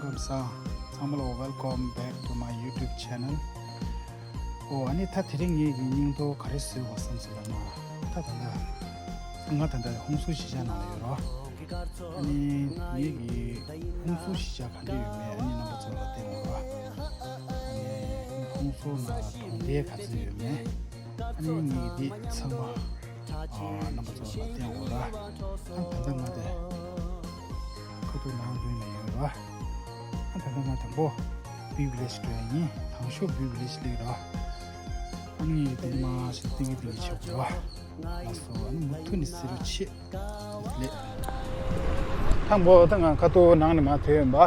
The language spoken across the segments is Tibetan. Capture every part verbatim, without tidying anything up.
ལམ་སང་ཚང་མ་ལ། Welcome back to my YouTube channel. ཨོ་ཨ་ནི་ད་དེ་རིང་ངེད་ཀྱི་སྙིང་ཐོ་ག་རེ་བཟོས་པ་བསམ་ཟེར་ལབ་ན། ད་ད་ལྟ་ང་ད་ལྟ་ཧུན་སུར་གཞིས་ཆགས་ནང་ལ་ཡོད་རོ། ཨ་ནི་ངེད་ཀྱི་ཧུན་སུར་གཞིས་ཆགས་ག་འདྲ་ཡོད་མེད་ཨ་ནི་རྣམ་པ་ཚོ་ལ་བསྟན་འོང་རོ། ཨ་ནི་ཧུན་སུར་ནང་ལ་གྲོང་སྡེ་ག་ཚོད་ཡོད་མེད། ཨ་ནི་ངེད་ཀྱི་འདི་ཚང་མ་ཨ་རྣམ་པ་ཚོ་ལ་བསྟན་འོང་རོ། ཨ་ད་ལྟ་ང་དེ་ཁ་ཐུག་ནང་མདུན་ལ་ཡོད་རོ། ཨ་ད་ལྟ་ང་དང་པོ་བི་བི་ལེཇ་འགྲོ་ཡ་ཡིན། དང་ཤོག་བི་བི་ལེཇ་སླེབས་རོ། ཨ་ནི་ངེད་ཀྱི་འདི་མ་ཞིག་ཏིང་གི་ཏིང་གི་ཆགས་འགྲོ་རོ། ལགས་སོ། ཨ་ནི་མུ་མཐུད་ནས་གཟིགས་རོགས་བྱེད། ལེ། དང་པོ་ད་ང་ཁ་ཐུག་ནང་ནས་མར་ཐོན་ཡིན་པ།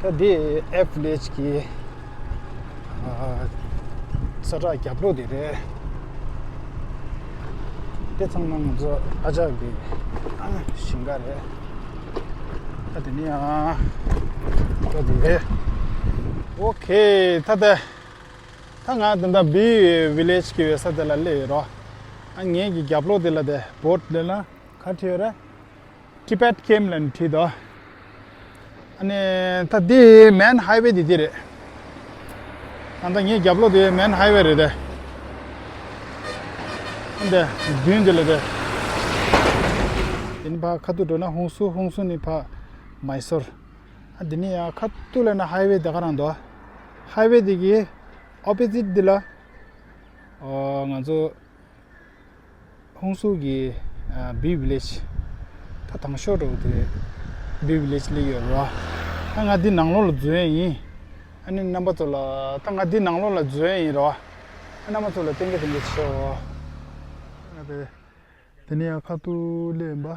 ད་འདི་ཨེཕ་ལེཇ་གི་ཨ་ས་བྲག་རྒྱབ་ལོགས་དེ་རེད། དེ་ཚང་མ་ང་ཚོ་ཨ་ཅག་གི་ཨ་ཞིང་ཁ་རེད། ད་དེ་ནས་ཨ་ད་དེ་རེད། ཨོ་ཁེ། ད་ད་ད་ང་ད་ལྟ་བི་བི་ལེཇ་གི་ཡོད་ས་དེ་ལ་སླེབས་ཡོད་རོ། ཨ་ངེད་ཀྱི་རྒྱབ་ལོགས་དེ་ལ་དེ་བོཌ་དེ་ལ་ག་བྲིས་ཡོད་རེད། Tibet Camp ལབ་ནས་བྲིས་འདུག་ཨ་ནི་ད་འདི་མེན་ཧའི་ཝེ་འདི་འདི་རེད། ད་ལྟ་ངའི་རྒྱབ་ལོགས་དེ་མེན་ཧའི་ཝེ་རེད་དེ། འདི་མདུན་འདི་ལ་དེ། དེ་ནི་ཕར་ཁ་ཐུག་འགྲོ་ན་ཧུན་སུར། ཧུན་སུར་ནི་ཕར་མའི་སོར། ཨ་འདི་ནི་ཡང་ཁ་ཐུག་ལ་ན་ཧའི་ཝེ་དེ་ག་རང་འདུག་ཧའི་ཝེ་དེ་གི་ཨོ་པོ་ཟིཊ་འདི་ལ་ཨོ་ང་ཚོ་ཧུན་སུར་གྱི་ཨ་བི་བི་ལེཇ། ད་དང་ཤོག་འགྲོ་དེ་བི་བི་ལེཇ་སླེབས་ཡོད་རེད་བ། ད་ང་འདི་ནང་ལོགས་ལ་འཛུལ་ཡས་ཡིན། ཨ་ནི་རྣམ་པ་ཚོ་ལ་ད་ང་འདི་ནང་ལོགས་ལ་འཛུལ་ཡས་ཡིན་རེད་བ། ཨ་རྣམ་པ་ཚོ་ལ་ཏན་ཏན་ཏན་ཏན་བྱེད་འོ། ཨ་དེ་དེ་ནས་ཡང་ཁ་ཐུག་སླེབས་ཡིན་པ།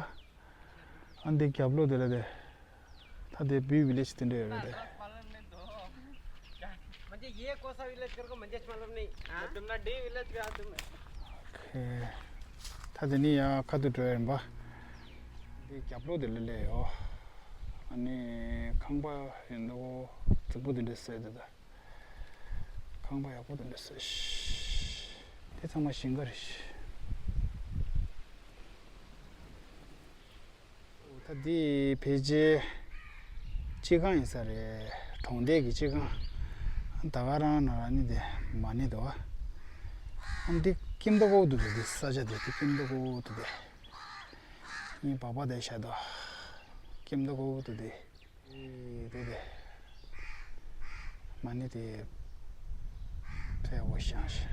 ཨ་འདི་རྒྱབ་ལོགས་དེ་ལ་དེ། ད་དེ་བི་བི་ལེཇ་དེ་འདྲ་ཡོད་རེད་དེ། मुझे ये कौन सा विलेज कर को मुझे मालूम नहीं। हाँ? तुम ना डी विलेज का तुम। ཨོ་ཁེ། ད་དེ་ནས་ཡང་ཁ་ཐུག་འགྲོ་ཡ་ཡིན་པ། འདི་རྒྱབ་ལོགས་དེ་ལ་སླེབས་ཡོད། ཨ་ནི་ཁང་པ་ཡིན་འདུག་རྫིག་པོ་དེ་འདྲ་བཟོས་འདུག་ད་ཁང་པ་ཡག་པོ་དེ་འདྲ་བཟོས། དེ་ཚང་མ་ཞིང་ཁ་རེད། ད་འདི་ཕལ་ཆེར་སྤྱི་ཁང་ཡིན་ས་རེད། གྲོང་སྡེ་གི་སྤྱི་ཁང་། ད་ག་རང་ན་ར་ནི་དེ་མ་ཎི་འདུག་ཨ་འདི་ཀིམ་ཏོ་ཀོ་འདུག་དེ་ས་ཆ་དེ་དེ་ཀིམ་ཏོ་ཀོ་འདུག་དེ། ངའི་པགས་པ་དེ་བཞག་འདུག་ཀིམ་ཏོ་ཀོ་འདུག་དེ། དེ་དེ། མ་ཎི་དེ་ཕལ་བོ་ཤང་ཤི།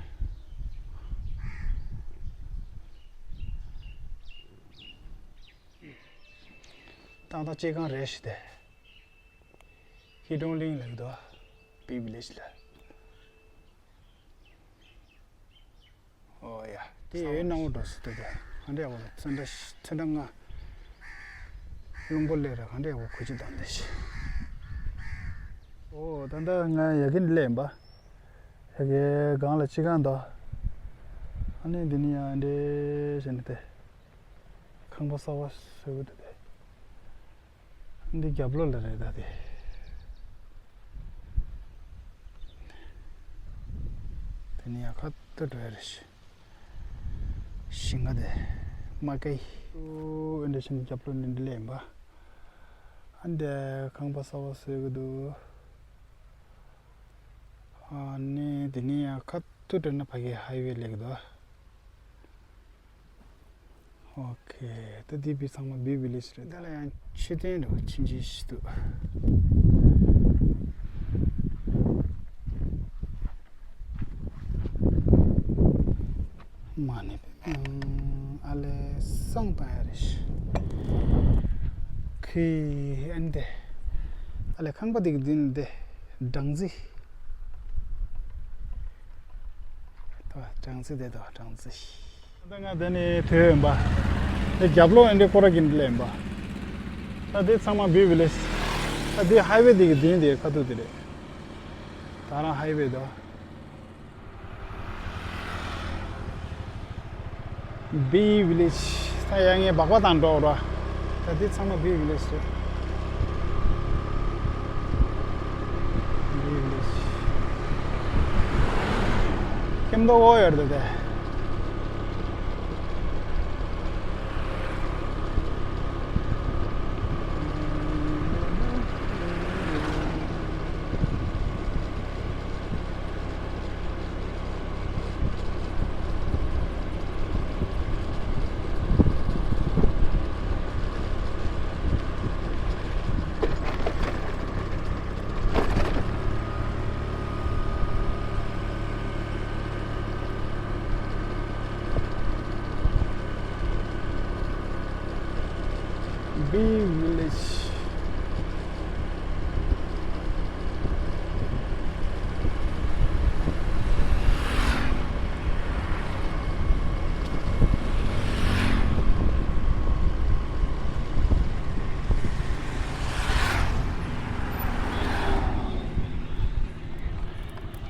ཏག་ཏག་སྤྱི་ཁང་རེད་ཤི་དེ། ཧི་ཀྲོང་གླིང་ལབ་ཀྱི་འདུག་བི་བི་ལེཇ་ལ། ཨོ་ཡ། དེ་ཡོད་སྣང་བ་འགྲོ་སྲིད་འདུག་ག་ག་འདྲ་ཡག་པོ་ཚོན་ཁྲ་ཚོན་ཁྲ་ལྔ། རླུང་བུ་སླེབས་ར་ག་འདྲ་ཡག་པོ་གོས་ཆེན་བཏང་བསྡད་ཤི། ཨོ་ད་ལྟ་ང་ཡ་གིན་སླེབས་ཡིན་པ། ཡ་གི་སྒང་ལ་སྤྱི་ཁང་འདུག་ཨ་ནི་འདི་ནི་ཡང་འདྲེ་བྱས་ནས་དེ། ཁང་པ་གསར་པ་བཟོ་གི་འདུག་དེ། འདི་རྒྱབ་ལོགས་ལ་རེད་ད་དེ། དེ་ནི་ཡ་ཁ་ཏུ་འགྲོ་ཡ་རེད་ཤི། ཞིང་ཁ་དེ། མ་ཀའི། འདི་བཞིན་རྒྱབ་ལོགས་ནས་འདི་ལས་ཡིན་པ། ཨ་འདི་ཁང་པ་གསར་པ་བཟོ་གི་འདུག་ཨ་ནི་དེ་ནི་ཡ་ཁ་ཏུ་འགྲོ་ན་ཕ་གི་ཧའི་ཝེ་སླེབས་ཀྱི་འདུག་ཨོ་ཁེ། ད་འདི་བི་ཚང་མ་བི་བི་ལེཇ་རེད། ད་ལ་ཡང་མཆོད་རྟེན་འདྲ་བོ་ཆུང་ཆུང་ཞིག་འདུག་མ་ཎི་པདྨེ་ཨ་ལས་བསང་བཏང་ཡ་རེད་ཤི། ཁེ་ཨན་དེ། ཨ་ལས་ཁང་པ་དེ་གི་མདུན་དེ་སྦྲང་རྩི། ད་སྦྲང་རྩི་དེ་དང་སྦྲང་རྩི། ད་ང་དེ་ནས་ཐོས་ཡིན་པ། དེ་རྒྱབ་ལོགས་ཡིན་དེ་ཀོ་ར་གིན་ལས་ཡིན་པ། ད་དེ་ཚང་མ་བི་བི་ལེཇ། ད་དེ་ཧའི་ཝེ་དེ་གི་མདུན་དེ་ཁ་ཐུག་དེ་རེད། ད་རང་ཧའི་ཝེ་དོ། བི་བི་ལེཇ། ད་ཡ་ངའི་སྦག་སྦག་དང་འགྲོ་ར། ད་འདི་ཚང་མ་བི་བི་ལེཇ་རེད། བི་བི་ལེཇ། ཀིམ་ཏོ་ཀོ་ཡོད་རེད་དེ། Bee Village.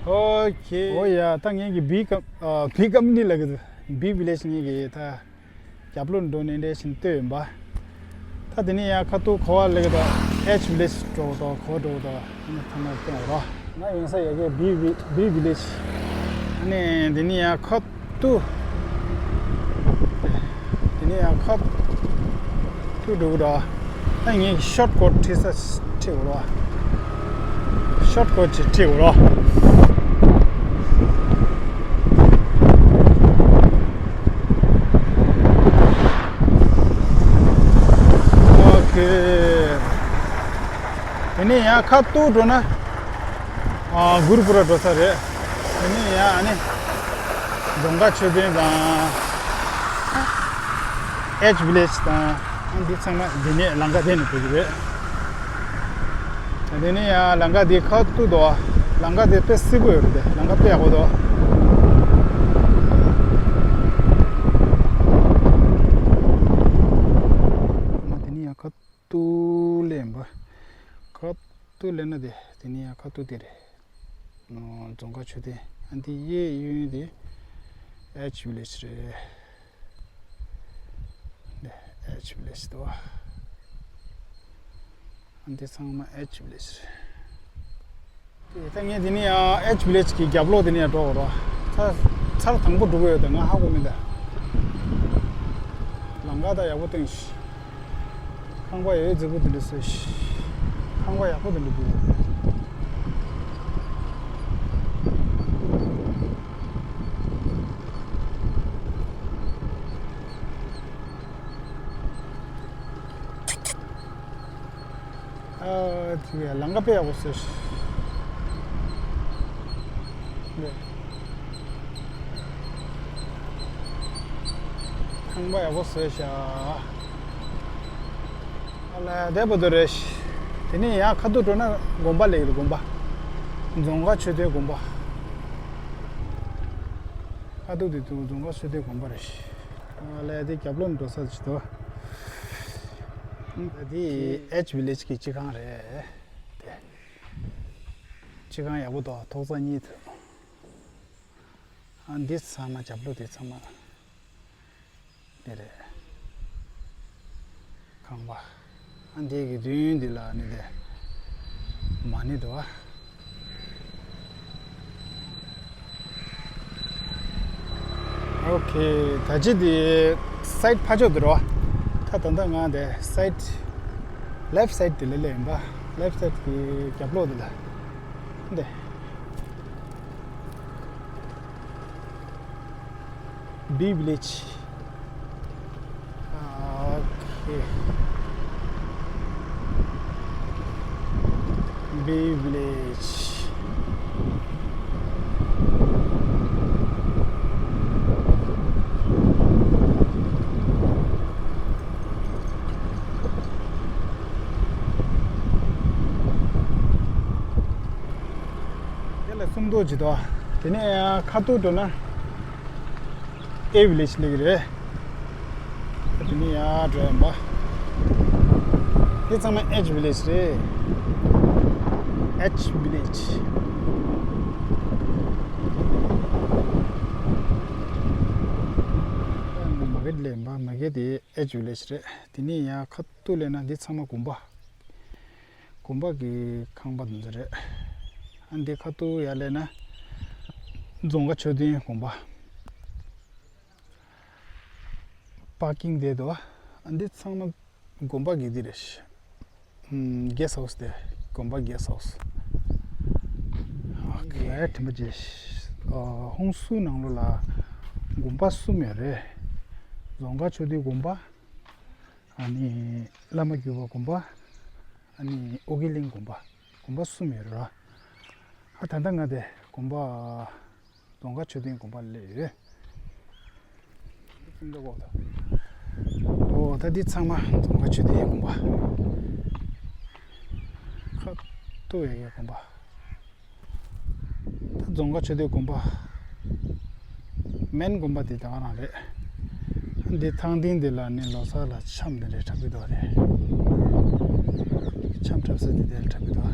Okay. ཨོ་ཡ། ད་ངེད་ཀྱི་Bee Com- ཨ། Bee Company ལ་གི་Bee Village ངེད་ཀྱི་ད་རྒྱབ་ལོགས་འགྲོ་ནས་འདྲ་ཞིག་ལྟོས་ཡིན་པ། ད་དེ་ནས་ཡང་ཁ་ཐུག་ག་པར་སླེབས་ཀྱི་འདུག H Village འགྲོ་གི་འདུག་ག་པར་འགྲོ་གི་འདུག་ཨ་ནི་ཐ་མ་སྟོན་རོགས། ང་ཡོང་ས་ཡ་གི་Bee Vi- Bee Village། ཨ་ནི་དེ་ནས་ཡང་ཁ་ཐུག་དེ་ནས་ཡང་ཁ་ཐུག་འགྲོ་གི་འདུག་ད་ངས་short cut ཁྲིད་ས་ཁྲིད་དགོས་རེད་བ། Short cut ཅིག་ཁྲིད་དགོས་རེད་བ། Okay. དེ་ནས་ཡང་ཁ་ཐུག་འགྲོ་ན། ཨ། གུར་གུར་འགྲོ་ས་རེད། དེ་ནས་ཡང་ཨ་ནི་རྫོང་དཀར་མཆོད་རྟེན་དང་། H Village དང་། འདི་ཚང་མ་འདི་ནས་ལམ་ཁ་དེ་ནས་འགྲོ་གི་རེད། དེ་ནས་ཡང་ལམ་ཁ་འདི་ཁ་ཐུག་འདུག་ལམ་ཁ་དེ་དཔེ་སིལ་པོ་ཡོད་རེད་དེ། ལམ་ཁ་དཔེ་ཡག་པོ་འདུག་དེ་ནས་ཡང་ཁ་ཐུག་སླེབས་པ། ཁ་ཐུག་སླེབས་ན་དེ། དེ་ནས་ཡང་ཁ་ཐུག་དེ་རེད། རྫོང་དཀར་མཆོད་རྟེན། ཨ། འདི་གཡས་གཡོན་དེ་H Village རེད། འདི་H Village འདུག་ཨ། འདི་ཚང་མ་H Village རེད། ད་ངས་དེ་ནས་ཡང་H Village གི་རྒྱབ་ལོགས་དེ་ནས་ཡང་འགྲོ་དགོས་རེད། ཚར་ཚར་དང་པོ་འགྲོ་གི་ཡོད་དེ། ང་ཧ་གོ་མེད་ད། ལམ་ཁ་ད་ཡག་པོ་བསྟན་ཤག་ཁང་པ་ཡོད་རྫིག་པོ་དེ་འདྲ་བཟོས་ཤག་ཁང་པ་ཡག་པོ་དེ་འདྲ་འདུག་ཨ། དེ་བས་ལམ་ཁ་དཔེ་ཡག་པོ་བཟོས་ཤག་ཁང་པ་ཡག་པོ་བཟོས་ཤག་ཨ་ལ། བདེ་པོ་འདུག་རེད། དེ་ནས་ཡང་ཁ་ཐུག་འགྲོ་ན་དགོན་པ་སླེབས་ཀྱི་རེད། དགོན་པ། རྫོང་དཀར་མཆོད་རྟེན་དགོན་པ། ཁ་ཐུག་དེ་དུ་རྫོང་དཀར་མཆོད་རྟེན་དགོན་པ་རེད། ཨ་ལ། དེ་རྒྱབ་ལོགས་འགྲོ་ས་ཅིག་འདུག་དེ་H Village གི་སྤྱི་ཁང་རེད། དེ་སྤྱི་ཁང་ཡག་པོ་འདུག་ཐོག་ས་གཉིས་འདུག་ཨ། འདི་ཚང་མ་རྒྱབ་ལོགས་དེ་ཚང་མ། དེ་རེད། ཁང་པ། ཨ། འདི་གི་མདུན་འདི་ལ་ནི་དེ་མ་ཎི་འདུག་ཨ། Okay. ད་ཅི་དེ་side ཕར་ཕྱོགས་དེ་རེད་བ། ད་ད་ལྟ་ང་དེ་side left side དེ་ལ་སླེབས་ཡིན་པ། Left side གི་རྒྱབ་ལོགས་དེ་ལ། འདི། Bee Village. Okay. Bee Village. དེ་ལ་སུམ་མདོ་ཅིག་འདུག་དེ་ནས་ཁ་ཐུག་འགྲོ་ན་A Village སླེབས་ཀྱི་རེད། དེ་ནས་ཡར་འགྲོ་ཡིན་པ། དེ་ཚང་མ་H Village རེད། H Village། མ་གི་སླེབས་ཡིན་པ། མ་གི་དེ་H Village རེད། དེ་ནས་ཡར་ཁ་ཐུག་སླེབས་ན་འདི་ཚང་མ་དགོན་པ། དགོན་པ་གི་ཁང་པ་དེ་ཚོ་རེད། ཨ། འདི་ཁ་ཐུག་ཡར་སླེབས་ན་རྫོང་དཀར་མཆོད་རྟེན་དགོན་པ། པར་ཀིང་དེ་འདུག་ཨ། འདི་ཚང་མ་དགོན་པ་གི་འདི་རེད། ཨམ། གེ་སི་ཧའུ་སི་དེ། དགོན་པ་གེ་སི་ཧའུ་སི། ཨོ་ཁེ། དྲན་པ་བརྗེད། ཨ། ཧུན་སུར་ནང་ལོགས་ལ་དགོན་པ་གསུམ་ཡོད་རེད། རྫོང་དཀར་མཆོད་རྟེན་དགོན་པ། ཨ་ནི་བླ་མ་གུས་པ་དགོན་པ། ཨ་ནི་ཨོ་རྒྱན་གླིང་དགོན་པ། དགོན་པ་གསུམ་ཡོད་རེད། ཨ། ད་ལྟ་ང་དེ་དགོན་པ། རྫོང་དཀར་མཆོད་རྟེན་དགོན་པ་སླེབས་ཡོད། འདི་ཀུན་དགའ་འོ་ད། ཨོ། ད་འདི་ཚང་མ་རྫོང་དཀར་ཆོས་སྡེའི་དགོན་པ། ཁ་ཐུག་ཡ་གི་དགོན་པ། ད་རྫོང་དཀར་ཆོས་སྡེའི་དགོན་པ། མེན་དགོན་པ་དེ་ད་ག་རང་རེད། འདི་ཐང་སྟེང་འདི་ལ་ནི་ལོ་གསར་ལ་འཆམ་འདི་འདྲ་འཁྲབ་ཀྱི་འདུག་རེད། འཆམ་འཁྲབ་ས་དེ་དེར་འཁྲབ་ཀྱི་འདུག་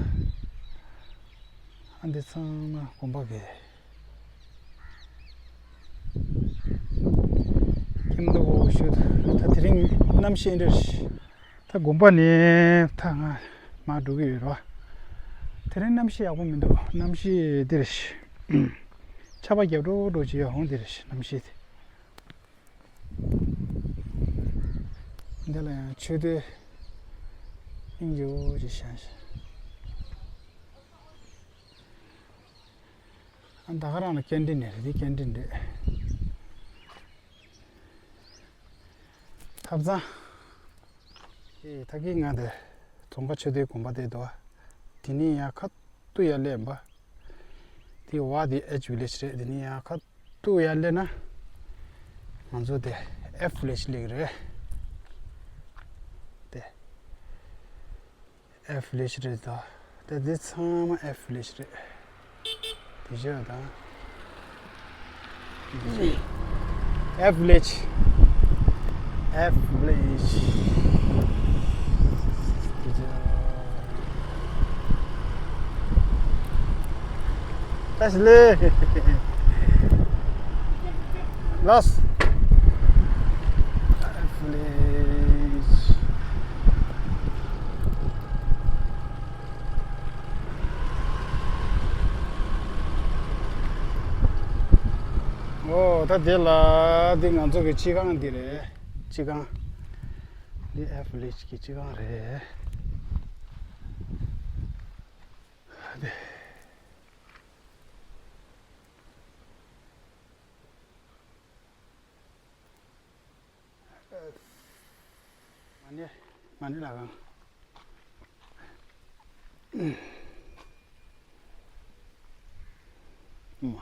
ཨ་འདི་ཚང་མ་དགོན་པ་གི་ཁྱིམ་དུ་འོ་ཤོད། ད་དེ་རིང་གནམ་གཤིས་འདྲ་ཞིག་ད་དགོན་པ་ནས་ད་ང་མར་འགྲོ་གི་ཡོད་རེད་བ། དེ་རིང་གནམ་གཤིས་ཡག་པོ་མི་འདུག་གནམ་གཤིས་འདིར་ཆར་པ་རྒྱབ་འགྲོ་འགྲོ་བྱེད་ཡ་ཧོང་འདིར་གནམ་གཤིས་དེ། འདི་ལ་ཡང་མཆོད་རྟེན་སྙིང་རྗེ་བོ་ཅིག་བཞེངས་ཤིང་། ཨ་ད་ག་རང་ལ་སྐྱེལ་འདྲེན་ནས་རེད། འདི་སྐྱེལ་འདྲེན་རེད། ཐབ་ཚང་། ཨེ་ད་གིན་ང་དེ་རྫོང་དཀར་ཆོས་སྡེའི་དགོན་པ་དེ་འདུག་དེ་ནས་ཡང་ཁ་ཐུག་ཡར་སླེབས་པ། དེ་བ་དེ་H village རེད། དེ་ནས་ཡང་ཁ་ཐུག་ཡར་སླེབས་ན་ང་ཚོ་དེ་F village སླེབས་ཀྱི་རེད། དེ་F village རེད་དོ། ད་འདི་ཚང་མ་F village རེད། དེ་བཞིན་དང་། F village། F village། དེ་བཞིན། ད་ལེ། ལགས། F village། ཨོ་ད་དེ་ལ་འདི་ང་ཚོ་གི་སྤྱི་ཁང་འདི་རེད། སྤྱི་ཁང་། འདི་F village གི་སྤྱི་ཁང་རེད། མ་ཎི་མ་ཎི་ལ་གང་། མ་ཎི།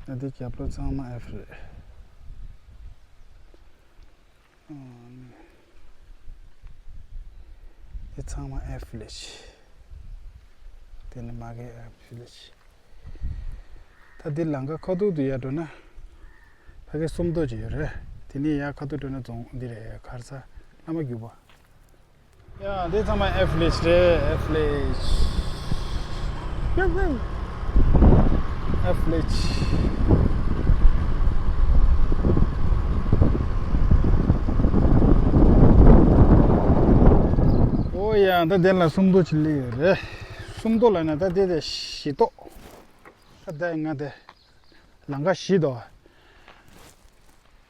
ད་འདི་རྒྱབ་ལོགས་ཚང་མ་F རེད། འདི་ཚང་མ་F village། དེ་ནི་མ་གི་F village། ད་འདི་ལམ་ཁ་ཁ་ཐུག་ཏུ་ཡར་འགྲོ་ན། ཕ་གི་སུམ་མདོ་ཅིག་ཡོད་རེད། དེ་ནས་ཡར་ཁ་ཐུག་འགྲོ་ན་རྫོང་འདི་རེད། ག་རེ་ཟ། བླ་མ་རྒྱུད་པ། ཡ་འདི་ཚང་མ་F village རེད། F village། ཡ་ཧུ། F village། ཨོ་ཡ་ད་དེ་ལ་སུམ་མདོ་ཅིག་སླེབས་ཡོད་རེད། སུམ་མདོ་ལ་ན་ད་དེ་དེ་བཞི་མདོ། ད་དེ་ང་དེ་ལམ་ཁ་བཞི་མདོ།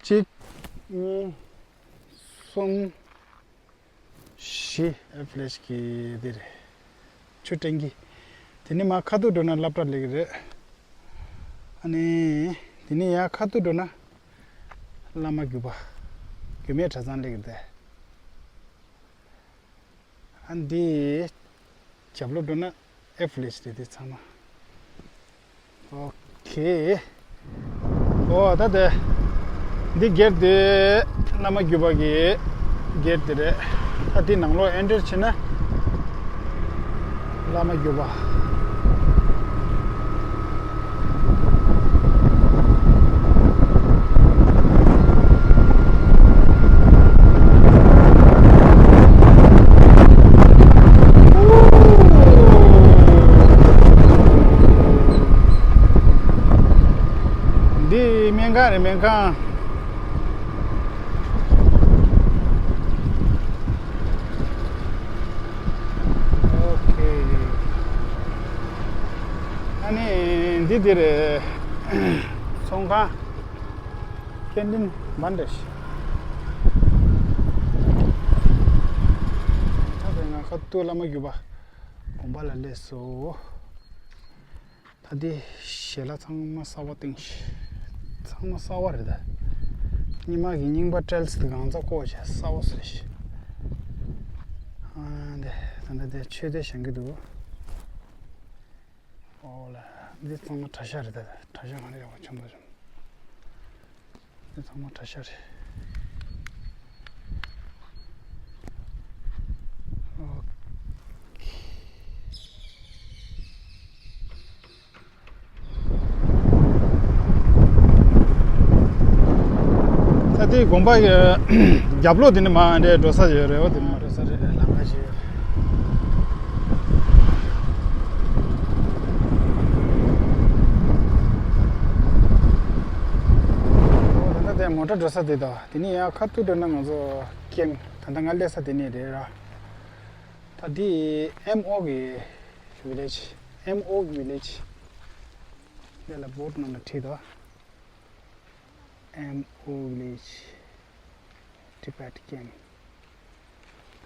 གཅིག་གཉིས། གསུམ། བཞི། F village གི་འདི་རེད། ཆུ་ཕྲན་གྱི། དེ་ནས་མར་ཁ་ཐུག་འགྲོ་ན་སློབ་གྲྭ་སླེབས་ཀྱི་རེད། ཨ་ནི། དེ་ནས་ཡར་ཁ་ཐུག་འགྲོ་ན། བླ་མ་རྒྱུད་པ། རྒྱུད་སྨད་གྲྭ་ཚང་སླེབས་ཀྱི་རེད། ཨ་འདི། རྒྱབ་ལོགས་འགྲོ་ན་F village རེད་དེ་ཚང་མ། ཨོ་ཁེ། ཨོ་ད་དེ། འདི་སྒེར་དེ། བླ་མ་རྒྱུད་པ་གི་སྒེར་དེ་རེད། ད་འདི་ནང་ལོགས་ཨེན་ཊར་བྱས་ན། བླ་མ་རྒྱུད་པ། འདི་སྨན་ཁང་རེད། སྨན་ཁང་། ཨོ་ཁེ། ཨ་ནི་འདི་འདི་རེད། ཚོང་ཁང་། ཀེན་ཊིན་མ་འདྲ་ཞིག་ད་དེ་ང་ཁ་ཐུག་བླ་མ་རྒྱུད་པ་དགོན་པ་ལ་སླེབས་སོང་། ད་འདི་ཞལ་ལག་ཚང་མ་གསར་པ་བཏིང་ཤག་ཚང་མ་གསར་པ་རེད་ད། ཉི་མ་གི་རྙིང་པ་བྲེལ་སི་གང་ཚ་བཀོག་བྱས་གསར་པ་བཟོས་ཤག་ཨ་འདི་ད་ལྟ་འདི་མཆོད་རྟེན་བཞེངས་ཀྱི་འདུག་ཨོ་ལ། འདི་ཚང་མ་གྲྭ་ཤག་རེད། ད་གྲྭ་ཤག་ག་རེ་ཡག་པོ་བྱུང་མ་བྱུང་། འདི་ཚང་མ་གྲྭ་ཤག་རེད། ཨོ་ཁེ། ད་དེའི་དགོན་པ་གི་རྒྱབ་ལོགས་དེ་ནི་མ་འདྲེ་འགྲོ་ས་ཡོད་རེད། འོ་དེ་ནི་མ་འགྲོ་ས་རེད། ལམ་ཁ་ཞིག་ཡོད་རེད། འོ་ད་ལྟ་དེ་མོ་ཊ་འགྲོ་ས་དེ་དང་། དེ་ནི་ཡང་ཁ་ཐུག་འགྲོ་ན་ང་ཚོ་ཀེམ་ད་ལྟ་ང་སླེབས་ས་དེ་ནི་རེད་ར། ད་འདི་ཨེམ་ཨོ་གི་ཝི་ལེཇ། ཨེམ་ཨོ་གི་ཝི་ལེཇ། འདི་ལ་བོར་ཌི་ནང་ལ་བྲིས་འདུག་ཨེམ་ཨོ་ཝི་ལེཇ། ཊི་བེཊ་ཀེམ།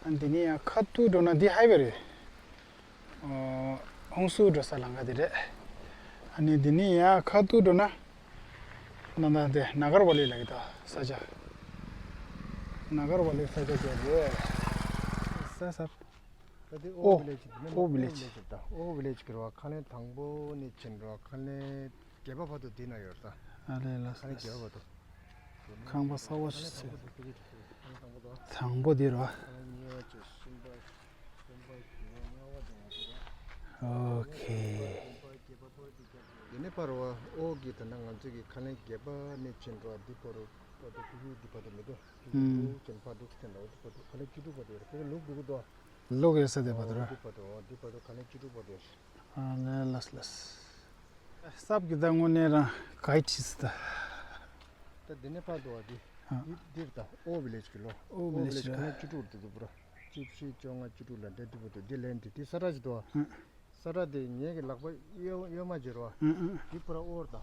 ཨ་འདི་ནས་ཡང་ཁ་ཐུག་འགྲོ་ན་འདི་ཧའི་ཝེ་རེད། ཨོ། ཧུན་སུར་འགྲོ་ས་ལམ་ཁ་དེ་རེད། ཨ་ནི་འདི་ནས་ཡང་ཁ་ཐུག་འགྲོ་ན། ད་ལྟ་དེ་ནཱ་གར་ཝ་ལི་ལབ་ཀྱི་འདུག་ས་ཆ། ནཱ་གར་ཝ་ལི་ས་ཆ་དེ་རེད། ས་ས། ད་དེ་ཨོ་ཨོ་ཝི་ལེཇ་དེ་ནི་ཨོ་ཝི་ལེཇ། ཨོ་ཝི་ལེཇ་ད། ཨོ་ཝི་ལེཇ་གི་རོ་ཁ་ལེན་དང་པོ་ནས་ཕྱིན་རོ་ཁ་ལེན་བརྒྱད་པ་བར་དུ་དེ་ན་ཡོད་ད། ཨ་ལེ་ལ་ཁ་ལེན་བརྒྱད་པ་བར་དུ། ཁང་པ་གསར་པ་ཞིག་བཟོས། དང་པོ་དེ་རོ། ཨོ་ཁེ། དེ་ནས་པར་བ་ཨོ་གི་ད་ན་ང་ཚོ་གི་ཁ་ལེན་བརྒྱད་པ་ནས་ཕྱིན་རོ་འདི་བར་དུ་པར་དུ་ཀུ་ཀུ་འདི་བར་དུ་མི་འདུག་ཀུ་ཀུ་ཅན་པར་དུ་ཅན་ལ་འོ་འདི་བར་དུ་ཁ་ལེན་བཅུ་དྲུག་བར་དུ་ཡོད་རེད། ལུག་འདུག་གི་འདུག་ལོག་ཡོད་ས་དེ་བར་དུ་ར། འདི་བར་དུ་འོ་འདི་བར་དུ་ཁ་ལེན་བཅུ་དྲུག་བར་དུ་ཡོད། ཨ་ལས་ལས་ལས། སབ་ཀྱི་ད་དངོས་གནས་རང་ག་ཡི་ཁྲིས་ད། ད་འདི་ནས་ཕར་འདུག་བ་འདི། ཨ། འདི་འདིར་ད་ཨོ་ཝི་ལེཇ་གི་ལོ། ཨོ་ཝི་ལེཇ་ཁ་ལེན་བཅུ་དྲུག་འདི་འདུག་པུ་ར། བཅུ་བཞི་བཅོ་ལྔ་བཅུ་དྲུག་ལ་འདྲ་འདི་བར་དུ་འདི་ལན་འདི་འདི་ས་ར་ཅི་འདུག་བ། ཨ། ས་ར་དེ་ངེད་ཀྱི་ལག་པ་གཡོན་གཡོན་མ་བྱེད་རོགས། ཨ་ཨ། འདི་པུ་ར་ཨོར་ད། ཨ།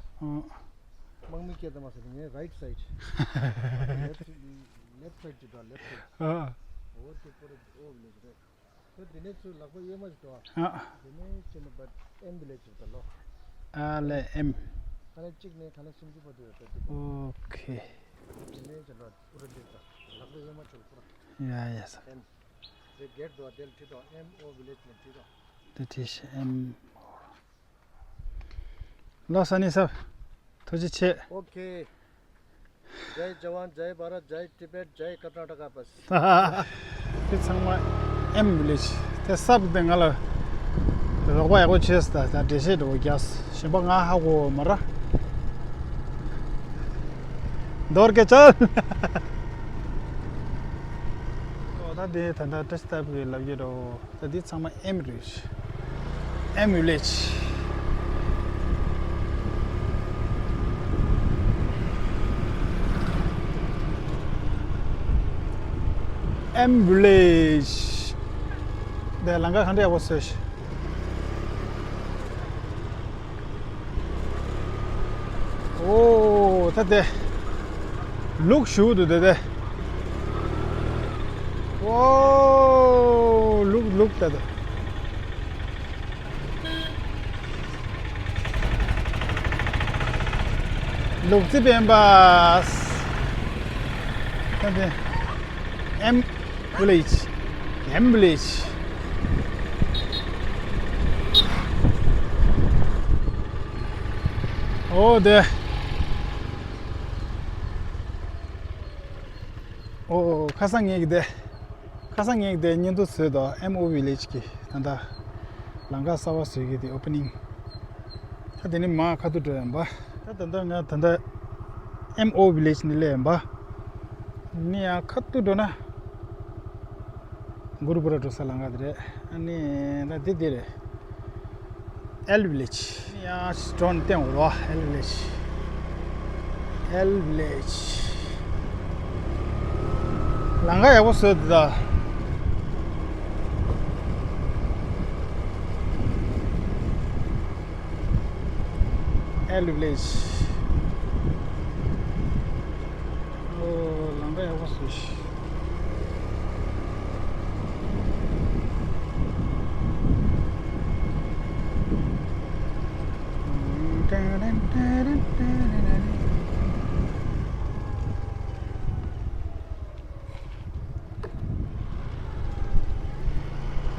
དམག་མི་སྐད་དུ་མ་ཟེར་ངའི་རའིཊ་སའིཌ། ལེཕ་ལེཕ་སའིཌ་ཅི་འདྲ་ལེཕ་སའིཌ། ཨ། ཨོ་དེ་པུ་ར་ཨོ་ཝི་ལེཇ་རེད། ད་དེ་ནས་ཚུར་ལག་པ་གཡོན་མ་ཞིག་འགྲོ་བ། ཨ། དེ་ནས་ཕྱིན་ན་བ་ཨེམ་བི་ལེཇ་ཅིག་ད་ལོ། ཨ་ལེ་ཨེམ། ཁ་ལེ་གཅིག་ནས་ཁ་ལེ་སུམ་ཅུ་བར་དུ་ཡོད་ད་དེ། ཨོ་ཁེ། དེ་ནས་ཕྱིན་ན་ཨུ་ར་འདི་ད་ལག་པ་གཡོན་མ་ཆོག་པུ་ར། ཡ་ཡ་ས། ཨེམ། དེ་གེར་འགྲོ་བ་དེ་ལ་ཁྲིད་དོ་ཨེམ་ཨོ་བི་ལེཇ་ནས་ཁྲིད་དོ། དེ་ཁྲིད་ཤེ་ཨེམ། ལོ་ས་ནི་སབ། ཐུགས་རྗེ་ཆེ། ཨོ་ཁེ། ཇའི་ཇ་ཝན། ཇའི་བྷ་རད། ཇའི་ཏི་བེད། ཇའི་ཀར་ནཱ་ཊ་ཀ་པས། དེ་ཚང་མ་ཨེམ་བི་ལེཇ། དེ་སབ་དེ་ང་ལ་རོགས་པ་ཡག་པོ་བྱས་ད། ད་འགྲེལ་བཤད་འགྲོ་རྒྱག་གཞན་པ་ང་ཧ་གོ་མ་ར། མདོར་བསྐྱལ་ཆ། ད་དེ་ད་ད་ཏྲེ་སྟབ་གི་ལབ་ཀྱི་འགྲོ། ད་འདི་ཚང་མ་ཨེམ་རེད། ཨེམ་ཝི་ལེཇ། ཨེམ་ཝི་ལེཇ། དེ་ལམ་ཁ་ག་འདྲ་ཡག་པོ་བཟོས་ཤག་ཨོ་ད་དེ་ལུག་ཞུ་འདུག་དེ་དེ། ཨོ་ལུག་ལུག་ད་དེ། ལུག་རྫི་སྤེན་པ། ད་དེ་ཨེམ་ཝི་ལེཇ། ཨེམ་ཝི་ལེཇ། ཨོ་དེ། ཨོ་ཁ་སང་ངེད་ཀྱི་དེ། ཁ་སང་ངེད་ཀྱི་དེ་བརྙན་ཐུང་བཟོས་དོ། ཨེམ་ཨོ་ཝི་ལེཇ་གི་ད་ལྟ་ལམ་ཁ་གསར་པ་བཟོས་ཀྱི་དེ་ཨོ་པ་ནིང་། ད་དེ་ནི་མ་ཁ་ཐུག་འགྲོ་ཡིན་པ། ད་ད་ལྟ་ང་ད་ལྟ་ཨེམ་ཨོ་ཝི་ལེཇ་ནི་སླེབས་ཡིན་པ། ནི་ཡང་ཁ་ཐུག་འགྲོ་ན། གུ་རུ་པུ་ར་འགྲོ་ས་ལམ་ཁ་དེ་རེད། ཨ་ནི་ད་འདི་འདི་རེད། ཨེལ་ཝི་ལེཇ། ཡང་ཌོན་བསྟན་འོ་རོ་ཨེལ་ཝི་ལེཇ། ཨེལ་ཝི་ལེཇ། ལམ་ཁ་ཡག་པོ་བཟོས་འདུག་ད། ཨེལ་ཝི་ལེཇ། ཨོ་ལམ་ཁ་ཡག་པོ་བཟོས་ཤག་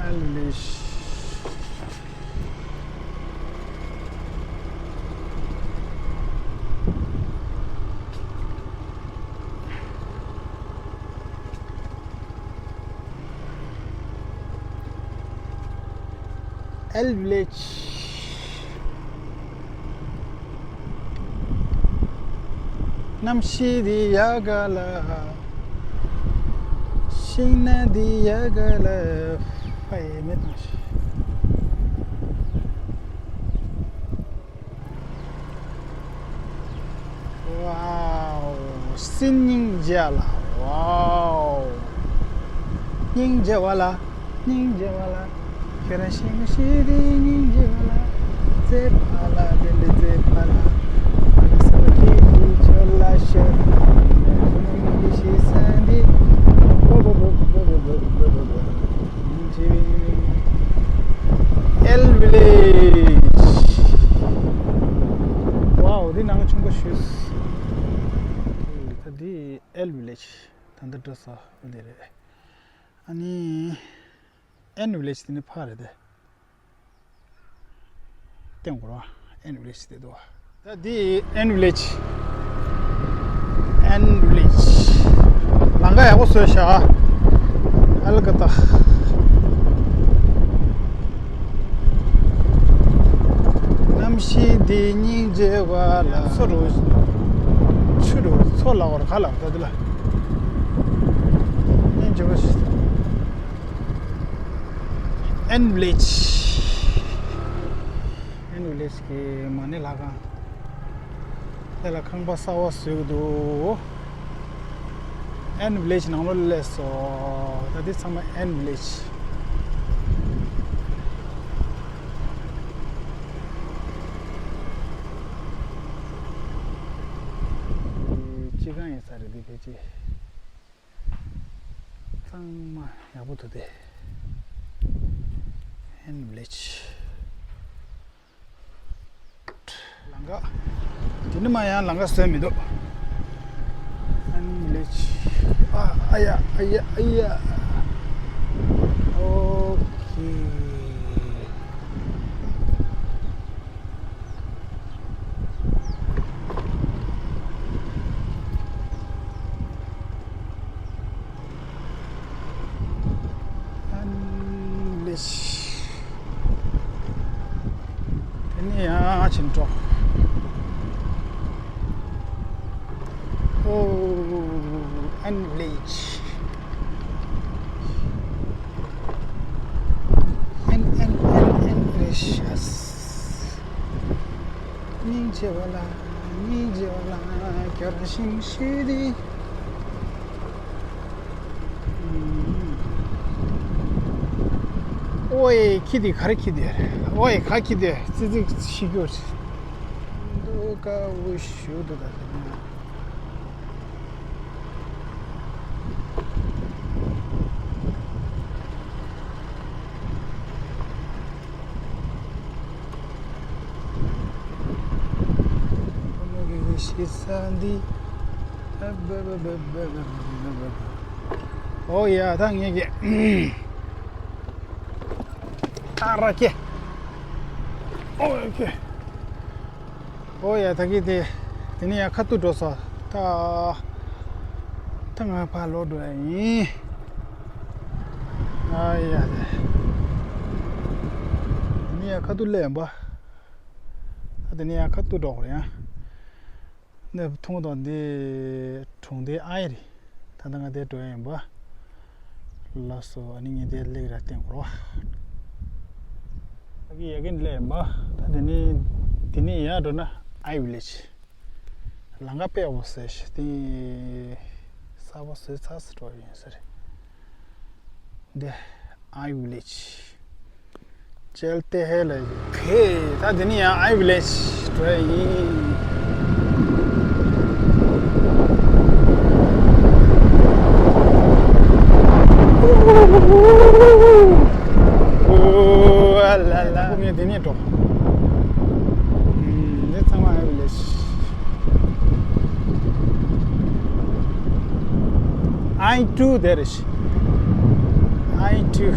ཨེལ་ཝི་ལེཇ། L Village. གནམ་གཤིས་འདི་ཡག་ག་ལ། ཤིང་ནགས་འདི་ཡག་ག་ལ། ཧའི་མེ་དང་ཤི། ཝའོ། སེམས་སྙིང་རྗེ་ལ། ཝའོ། སྙིང་རྗེ་བ་ལ། སྙིང་རྗེ་བ་ལ། ཁྱེད་རང་ཤིང་མ་ཤི་དེ་སྙིང་རྗེ་བ་ལ། རྩེ་ཕ་ལ་དེ་འདྲ་རྩེ་ཕ་ལ། ཨ་ལ་ས་ལ་ཁྱེད་ཀྱི་ཆོལ་ལ་ཤར། ཨ་ལ་ཤི་ས་འདི། L Village. ཝའོ། འདི་ནང་ཆུང་པོ་ཞུས། ད་འདི་L Village། ད་འདི་འགྲོ་ས་འདི་རེད། ཨ་ནི་N Village། དེ་ནི་ཕ་རེད་དེ། སྟེང་གོ་ར། N Village་དེ་དོ། ད་འདི་N Village། N Village། ལམ་ཁ་ཡག་པོ་བཟོས་ཤག་ཨ་ལ་ཀ་ཏ། གནམ་གཤིས་འདི་སྙིང་རྗེ་བ་ལ། མཚོ་རུ། ཆུ་རུ་མཚོ་ལ་བར་ག་ལ་ད་འདི་ལ། སྙིང་རྗེ་བ་ཞིག N Village། N Village་གི་མ་ཎི་ལྷ་ཁང་། དེ་ལ་ཁང་པ་གསར་བ་བཟོས་འདུག N Village་ནང་ལོགས་སླེབས་སོང་། ད་འདི་ཚང་མ་N Village། སྤྱི་ཁང་ཡིན་ས་རེད་འདི་ཕལ་ཆེར། གཙང་མ་ཡག་པོ་འདུག་སྟེ། N Village། ལམ་ཁ། དེ་ནི་མ་ཡང་ལམ་ཁ་བཟོས་མི་འདུག N Village། ཨ་ཨ་ཡ་ཨ་ཡ་ཨ་ཡ། ཨོ་ཁེ། N Village། དེ་ནས་ཡང་ཕྱིན་འགྲོ། ཨོ། N Village། N N N N Village། སྙིང་རྗེ་བ་ལ། སྙིང་རྗེ་བ་ལ། ཁྱོད་རང་ཤིང་ཤི་དེ། ཨོའི་ཁྱི་དེ་ག་རེ་ཁྱི་དེ། ཨོའི་ག་ཁྱི་དེ་ཙི་ཙི་ཤི་རྒྱུ་རེད། འདུག་ག་འུ་ཤུ་འདུག་ད། ཨོ་ཡ། ད་ངས་ཀྱི་ཨ་ར་ཀྱེ། ཨོ་ཡ་ཀྱེ། ཨོ་ཡ། ད་གི་དེ། དེ་ནས་ཡང་ཁ་ཐུག་འགྲོ་ས། ད། ད་ང་ཕར་ལོག་འགྲོ་ཡ་ཡིན། ཨ་ཡ་དེ། དེ་ནས་ཡང་ཁ་ཐུག་སླེབས་ཡིན་པ། ད་དེ་ནས་ཡང་ཁ་ཐུག་འགྲོ་དགོས་ཡ། འདི་མཐོང་དང་འདི་གྲོང་སྡེ་ཨའི་རེད། ད་ལྟ་ང་དེ་འགྲོ་ཡ་ཡིན་པ། ལགས་སོ། ཨ་ནི་ངས་དེ་སླེབས་ར་བསྟན་དགོས་རོ། ད་གི་ཡ་གི་སླེབས་ཡིན་པ། ད་དེ་ནི་དེ་ནི་ཡར་འགྲོ་ན་ཨའི་ཝི་ལེཇ། ལམ་ཁ་དཔེ་ཡག་པོ་བཟོས་ཤག་དེ་གསར་པ་བཟོས་ཚར་སེ་འགྲོ་ཡིན་ས་རེད། འདི་ཨའི་ཝི་ལེཇ། ཅལ་ཏེ་ཧེ་ལ་ཡི་ཁེ། ད་འདི་ནི་ཡང་ཨའི་ཝི་ལེཇ་འགྲོ་ཡ་ཡིན། ཨོ་ཨ་ལ་ལ། ངས་འདི་ནས་འགྲོ། ཨུམ། འདི་ཚང་མ་ཨའི་ཝི་ལེཇ། ཨའི་ཊུ་དེ་རེད། ཨའི་ཊུ།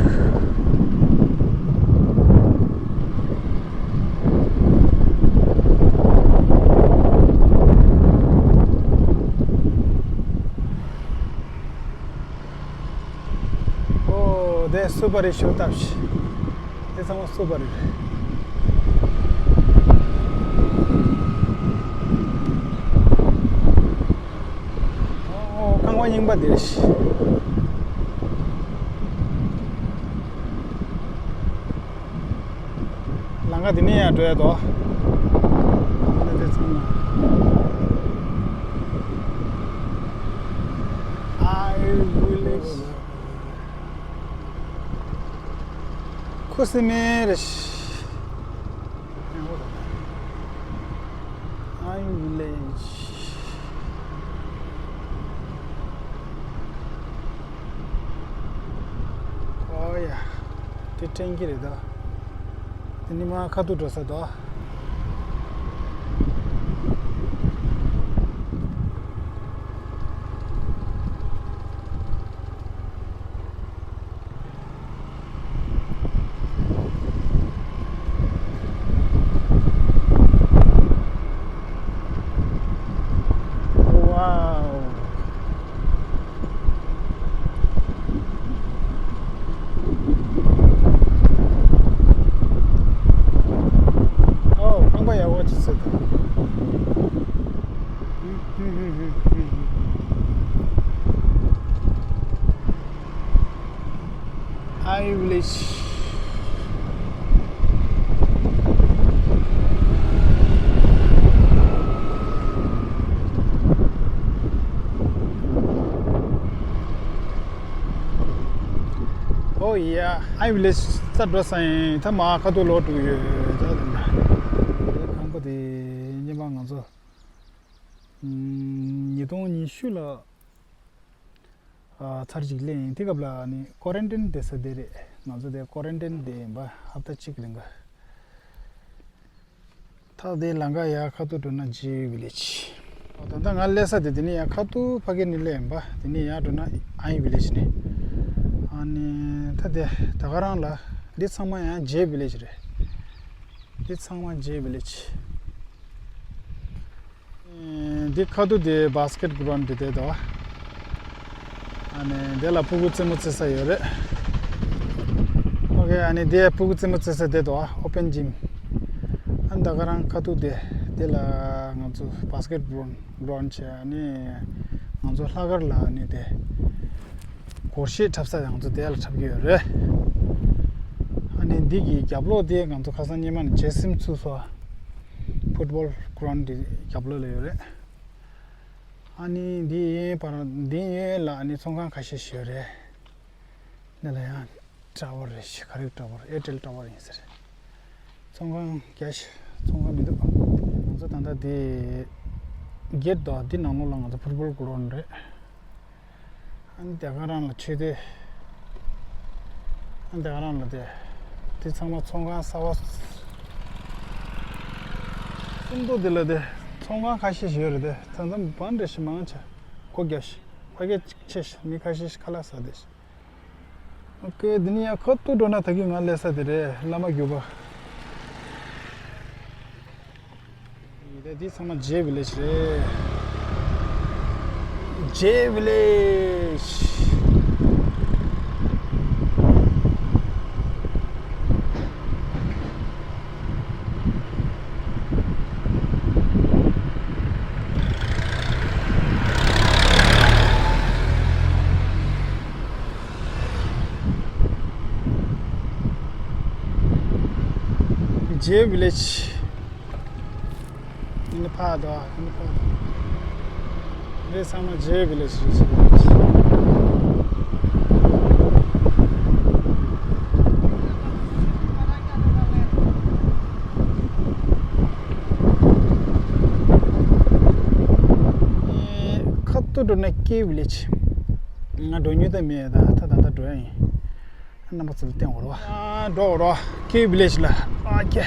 ཨོ་དེ་སུ་པར་རི་ཤོ་ཏབ་ཤི། དེ་ཚང་མ་བསུབས་པ་རེད། ཨོ། ཁང་པ་རྙིང་པ་འདིར། ལམ་ཁ་འདི་ནས་ཡར་འགྲོ་ཡ་དོ། ལམ་ཁ་དེ་ཚང་མ། I village. ཁུ་སིམ་མེར། I village. ཨོ་ཡ། དེ་ཊེན་ཀི་རེད་དོ། དེ་ནི་མ་ཁ་ཐུག་འགྲོ་ས་དོ། Wow. ཨོ། ཁང་པ་ཡག་པོ་ཅིག་བཟོས་འདུག I village. ཨོ་ཡ། I village་ས་འགྲོ་ས་ཡིན། ད་མ་ཁ་ཐུག་ལོག་འགྲོ་གི་ཡོད། ད་དེ་ཁང་པ་དེ་སྔོན་མ་ང་ཚོ་ཉིས་སྟོང་ཉི་ཤུ་ལ། ཨ། ཚར་གཅིག་སླེབས་ཡིན། དེ་སྐབས་ལ་ནི་ཀོ་རན་ཊིན་བསྡད་ས་དེ་རེད། ང་ཚོ་དེ་ཀོ་རན་ཊིན་བསྡད་ཡིན་པ་ཧབ་ཏ་གཅིག་རིང་ག་ད་དེ་ལམ་ཁ་ཡར་ཁ་ཐུག་འགྲོ་ན་ཇེ་ཝི་ལེཇ། ཨོ། ད་ལྟ་ང་སླེབས་ས་དེ་དེ་ནས་ཡར་ཁ་ཐུག་ཕ་གི་ནས་སླེབས་ཡིན་པ། དེ་ནས་ཡར་འགྲོ་ན་I village་ནས། ཨ་ནི་ད་དེ་ད་ག་རང་ལ་འདི་ཚང་མ་ཡང་ཇེ་ཝི་ལེཇ་རེད། འདི་ཚང་མ་ཇེ་ཝི་ལེཇ། འདི་ཁ་ཐུག་དེ་བྷ་སི་ཀེ་ཊི་གྷི་རའུན་ཌི་དེ་དོ། ཨ་ནི་དེ་ལ་ཕྲུ་གུ་རྩེད་མོ་རྩེ་ས་ཡོད་རེད། ཨོ་ཁེ། ཨ་ནི་དེ་ཕྲུ་གུ་རྩེད་མོ་རྩེ་ས་དེ་དོ། ཨོ་པན་ཇིམ། ཨ་ནི་ད་ག་རང་ཁ་ཐུག་དེ་དེ་ལ་ང་ཚོ་བྷ་སི་ཀེ་ཊི་གྷི་རའུན་ཌི་བྱས། ཨ་ནི་ང་ཚོ་ལྷག་དཀར་ལ་ཨ་ནི་དེ་སྒོར་གཞས་འཁྲབ་ས་ང་ཚོ་དེ་ལ་འཁྲབ་ཀྱི་ཡོད་རེད། ཨ་ནི་འདི་གི་རྒྱབ་ལོགས་དེ་ང་ཚོ་ཁ་སང་སྔོན་མ་ནས་བྱེད་སེམས་ཚུགས་སོ། ཕུཊ་བོལ་གྷི་རའུན་ཌི་རྒྱབ་ལོགས་ལ་ཡོད་རེད། ཨ་ནི་འདི་ཡན་བར་འདི་ཡན་ལ་ཨ་ནི་ཚོང་ཁང་ཁ་ཤས་ཤིག་ཡོད་རེད། འདི་ལ་ཡང་ཊ་ཝར་རེད་ཤག་ག་རེ་ཊ་ཝར། ཨེར་ཊེལ་ཊ་ཝར་ཡིན་ཟེར། ཚོང་ཁང་རྒྱག་ཤག་ཚོང་ཁང་མི་འདུག་ང་ཚོ་ད་ལྟ་འདི་གེ་ཊི་དང་འདི་ནང་ལོགས་ལ་ང་ཚོ་ཕུཊ་བོལ་གྷི་རའུན་ཌི་རེད། ཨ་ནི་དེ་ག་རང་ལ་ཆོས་སྡེ། ཨ་ནི་དེ་ག་རང་ལ་དེ། དེ་ཚང་མ་ཚོང་ཁང་གསར་པ། སུམ་མདོ་དེ་ལ་དེ་ཚོང་ཁང་ཁ་ཤས་ཤིག་ཡོད་རེད་དེ། ད་ལྟ་བང་འདྲ་ཞིག་མང་ཆེ་སྒོ་བརྒྱབ་ཤག་ཕ་གི་ཆེ་ཤག་མི་ཁ་ཤས་ཤིག་ཁ་ལག་ཟ་བསྡད་ཤག་ཨོ་ཁེ། དེ་ནས་ཡང་ཁ་ཐུག་འགྲོ་ན་ད་གིན་ང་སླེབས་ས་དེ་རེད། བླ་མ་རྒྱུད་པ། འདི་ཚང་མ་ཇེ་ཝི་ལེཇ་རེད། ཇེ་ཝི་ལེཇ། ཇེ་ཝི་ལེཇ། ཨ་ནི་ཕར་དོ། ཨ་ནི་ཕར་དོ། འདི་ཚང་མ་ཇེ་ཝི་ལེཇ་རེད། ཇེ་ཝི་ལེཇ། ཁ་ཐུག་འགྲོ་ན་ཀེ་ཝི་ལེཇ། ང་འགྲོ་མྱོང་ད་མེད། ད་ད་ད་ད་འགྲོ་ཡ་ཡིན། རྣམ་པ་ཚོ་ལ་བསྟན་འོ་རོ། ཨ། འགྲོ་འོ་རོ། ཀེ་ཝི་ལེཇ་ལ། ཨ་ཀེ།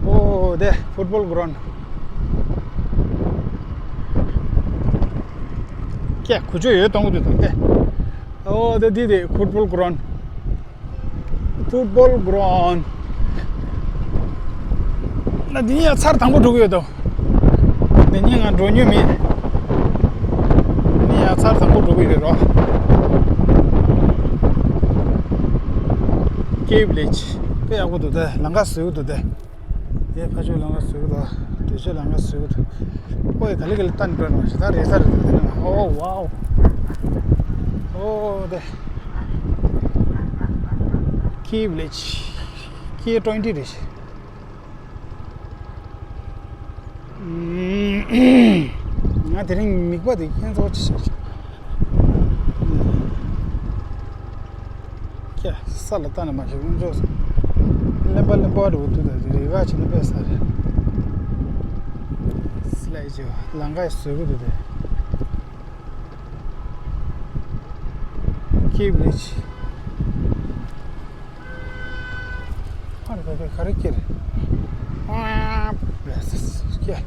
ཨོ་དེ་ཕུཊ་བོལ་གྷི་རའུན་ཌི། ཀེ་ཁུ་ཆོ་ཡོད་གཏོང་གི་འདུག་དང་དེ། ཨོ་དེ་འདི་དེ་ཕུཊ་བོལ་གྷི་རའུན་ཌི། ཕུཊ་བོལ་གྷི་རའུན་ཌི། ན་འདི་ཡང་ཚར་དང་པོ་འགྲོ་གི་ཡོད་དོ། འདི་གཉིས་ང་འགྲོ་མྱོང་མེད། འདི་ཡང་ཚར་དང་པོ་འགྲོ་གི་ཡོད་རོ། ཀེབ་ལེཇ། དཔེ་ཡག་པོ་འདུག་དེ། ལམ་ཁ་བཟོས་འདུག་དེ། དེ་ཕར་ཕྱོགས་ལམ་ཁ་བཟོས་འདུག་དེ་ཕྱོགས་ལམ་ཁ་བཟོས་འདུག་ཨོ་ཡ། ག་ལེ་ག་ལེ་བལྟས་ནས་འགྲོ་ནས་ཞེ་དྲག་རེད་ས་རེད་འདུག་དེ་ནས། ཨོ་ཝའོ། ཨོ་དེ། ཀེབ་ལེཇ། ཀེ་ཊུ་ཝེན་ཊི་རེད་ཤག་ང་དེ་རིང་མིག་པ་དེ་ཁྱེད་ཚོ་ཅི་བྱེད་ཀྱི། ཀྱེ། ས་ལ་ལྟ་ན་མ་ཤེས་དཀོན་མཆོག་གསུམ། གླེན་པ་གླེན་པ་འགྲོ་གི་འདུག་ད་དེ་རེ་ག་བྱེད་ན་དཔེ་ས་རེད། སི་ལའི་ཇི་ལམ་ཁ་བཟོས་གི་འདུག་དེ། ཀེབ་ལེཇ། ཨ་རེ་ད་ག་རེ་སྐྱེ་རེད། ཨ་སྐྱེ།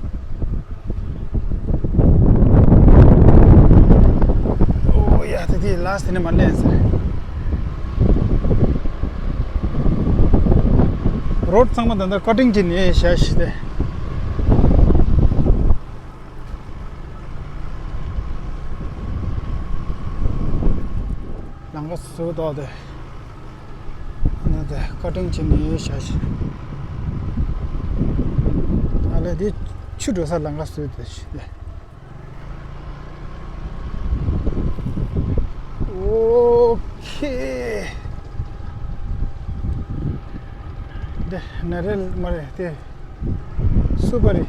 ཨོ་ཡ། ད་དེ་ལ་སི་ཊི་ནས་མར་ལེན་ཟེར། རོ་ཌི་ཚང་མ་ད་ལྟ་ཀ་ཊིང་བྱས་ནས་བཞག་ཤི་སྟེ། ལམ་ཁ་བཟོས་འདུག་དེ། ཨ་ནི་དེ་ཀ་ཊིང་བྱས་ནས་བཞག་ཤི། ཨ་ལས་དེ་ཆུ་འགྲོ་ས་ལམ་ཁ་བཟོས་འདུག་ཤི་དེ། ཨོ་ཁེ། དེ་ན་རེ་མ་རེད་དེ། སུ་པ་རི།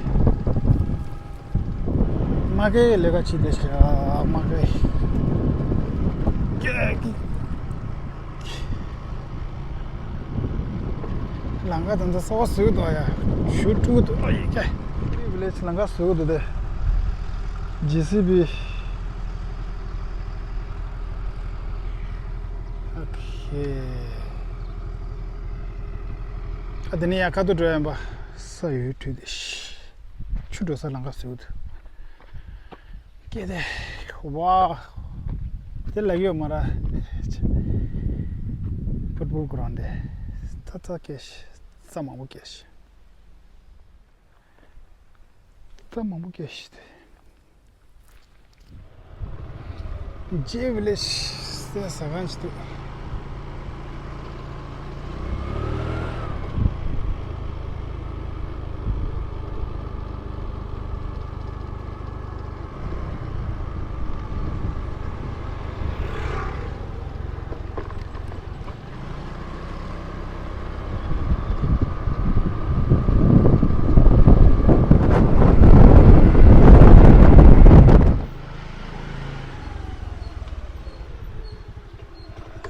མ་གའི་ལས་ཀ་བྱེད་བསྡད་ཤག་མ་གའི། ལམ་ཁ་དེ་ཚོ་གསར་པ་བཟོས་འདུག་ཡ། ཞུ་ཐུག་འདུག་ཨ་ཡེ་ཀྱེ། ཝི་ལེཇ་ལམ་ཁ་བཟོས་འདུག་དེ། ཇེ་སི་བི། ཨོ་ཁེ། ཨ་དེ་ནས་ཡར་ཁ་ཐུག་འགྲོ་ཡ་ཡིན་པ། ས་ཡོད་དུས་དེ། ཆུ་འགྲོ་ས་ལམ་ཁ་བཟོས་འདུག་སྐད་དེ། ཝའོ། དེ་ལབ་ཡོད་མ་ར། ཕུཊ་བོལ་གྷི་རའུན་ཌི་དེ། ཚ་ཚ་སྐད་ཤི། ས་མང་པོ་སྐད་ཤི། ས་མང་པོ་སྐད་ཤི་དེ། ཇེ་ཝི་ལེཇ་ཟེར་ཟ་ཁང་ཞིག་འདུག་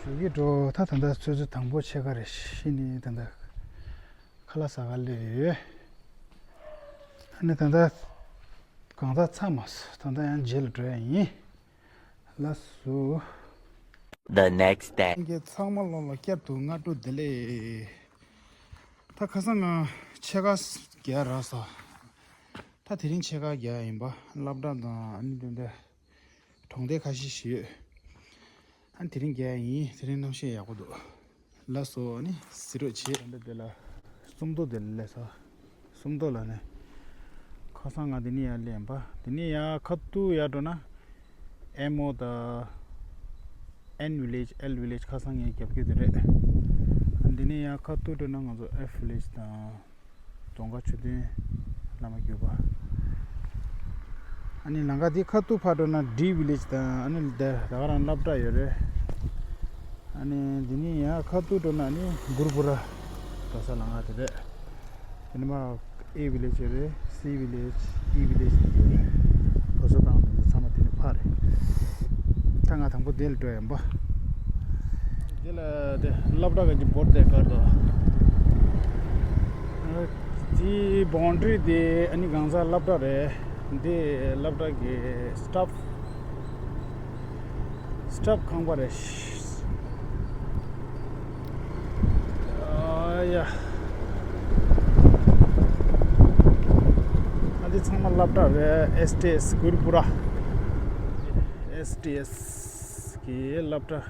ཞུ་གི་འགྲོ། ད་ད་ལྟ་ཆུ་ཚོད་དང་པོ་ཕྱེད་ཀ་རེད། ཤི་ནི་ད་ལྟ་ཁ་ལག་ཟ་ག་སླེབས་ཡོད། ཨ་ནི་ད་ལྟ་གང་ཟག་ཚང་མ་ད་ལྟ་ཡང་རྗེས་ལ་འགྲོ་ཡ་ཡིན། ལགས་སོ། The next day. ཁྱེད་ཚང་མ་ལོ་ལ་བསྐྱར་དུ་སྔ་དྲོ་བདེ་ལེགས། ད་ཁ་སང་ང་ཕྱེད་ཀ་རྒྱག་རག་སོང་། ད་དེ་རིང་ཕྱེད་ཀ་རྒྱག་ཡིན་པ། སློབ་གྲྭ་དང་ཨ་ནི་དེ་འདྲ་གྲོང་སྡེ་ཁ་ཤས་ཤིག་ཡོད། ཨ་ནི་དེ་རིང་རྒྱག་ཡིན། དེ་རིང་གནམ་གཤིས་ཡག་པོ་འདུག་ལགས་སོ། ཨ་ནི་གཟིགས་རོགས་བྱེད། འདི་འདི་ལ་སུམ་མདོ་འདི་ལ་སླེབས་སོང་། སུམ་མདོ་ལ་ནི། ཁ་སང་ང་འདི་ནས་ཡར་སླེབས་པ། འདི་ནས་ཡར་ཁ་ཐུག་ཡར་འགྲོ་ན། ཨེམ་ཨོ་དང་། ཨེན་ཝི་ལེཇ། ཨེལ་ཝི་ལེཇ་ཁ་སང་ངའི་རྒྱབ་ཁུལ་དེ་རེད། འདི་ནས་ཡར་ཁ་ཐུག་འགྲོ་ན་ང་ཚོ་ཨེཕ་ཝི་ལེཇ་དང་། རྫོང་དཀར་ཆོས་སྡིངས་བླ་མ་གུས་པ། ཨ་ནི་ལམ་ཁ་འདི་ཁ་ཐུག་ཕར་འགྲོ་ན་ཌི་ཝི་ལེཇ་དང་། ཨ་ནི་ད་ད་ག་རང་སློབ་གྲྭ་ཡོད་རེད། ཨ་ནི་འདི་ནས་ཡར་ཁ་ཐུག་འགྲོ་ན་ཨ་ནི་གུར་པུ་ར་འགྲོ་ས་ལམ་ཁ་དེ་རེད། དེ་ནས་མར་ཨེ་ཝི་ལེཇ་ཡོད་རེད། སི་ཝི་ལེཇ། ཨི་ཝི་ལེཇ་ཡོད་རེད། བོད་ཟླ་དང་དེ་ཚོ་ཚང་མ་དེ་ནས་ཕར་རེད། ད་ང་དང་པོ་དེ་ལ་འགྲོ་ཡིན་པ། དེ་ལ་དེ་སློབ་གྲྭ་གི་འདི་བོར་དེ་ཀར་དོ། དེའི་བོན་ཌ་རི་དེ་ཨ་ནི་གང་ཟག་སློབ་གྲྭ་རེད། འདི་སློབ་གྲྭ་གི་སི་ཊཱཕ། སི་ཊཱཕ་ཁང་པ་རེད། ཨ་ཡ། ཨ་འདི་ཚང་མ་སློབ་གྲྭ་རེད། ཨེས་ཊི་ཨེས་གུར་པུ་ར། ཨེས་ཊི་ཨེས་གི་སློབ་གྲྭ་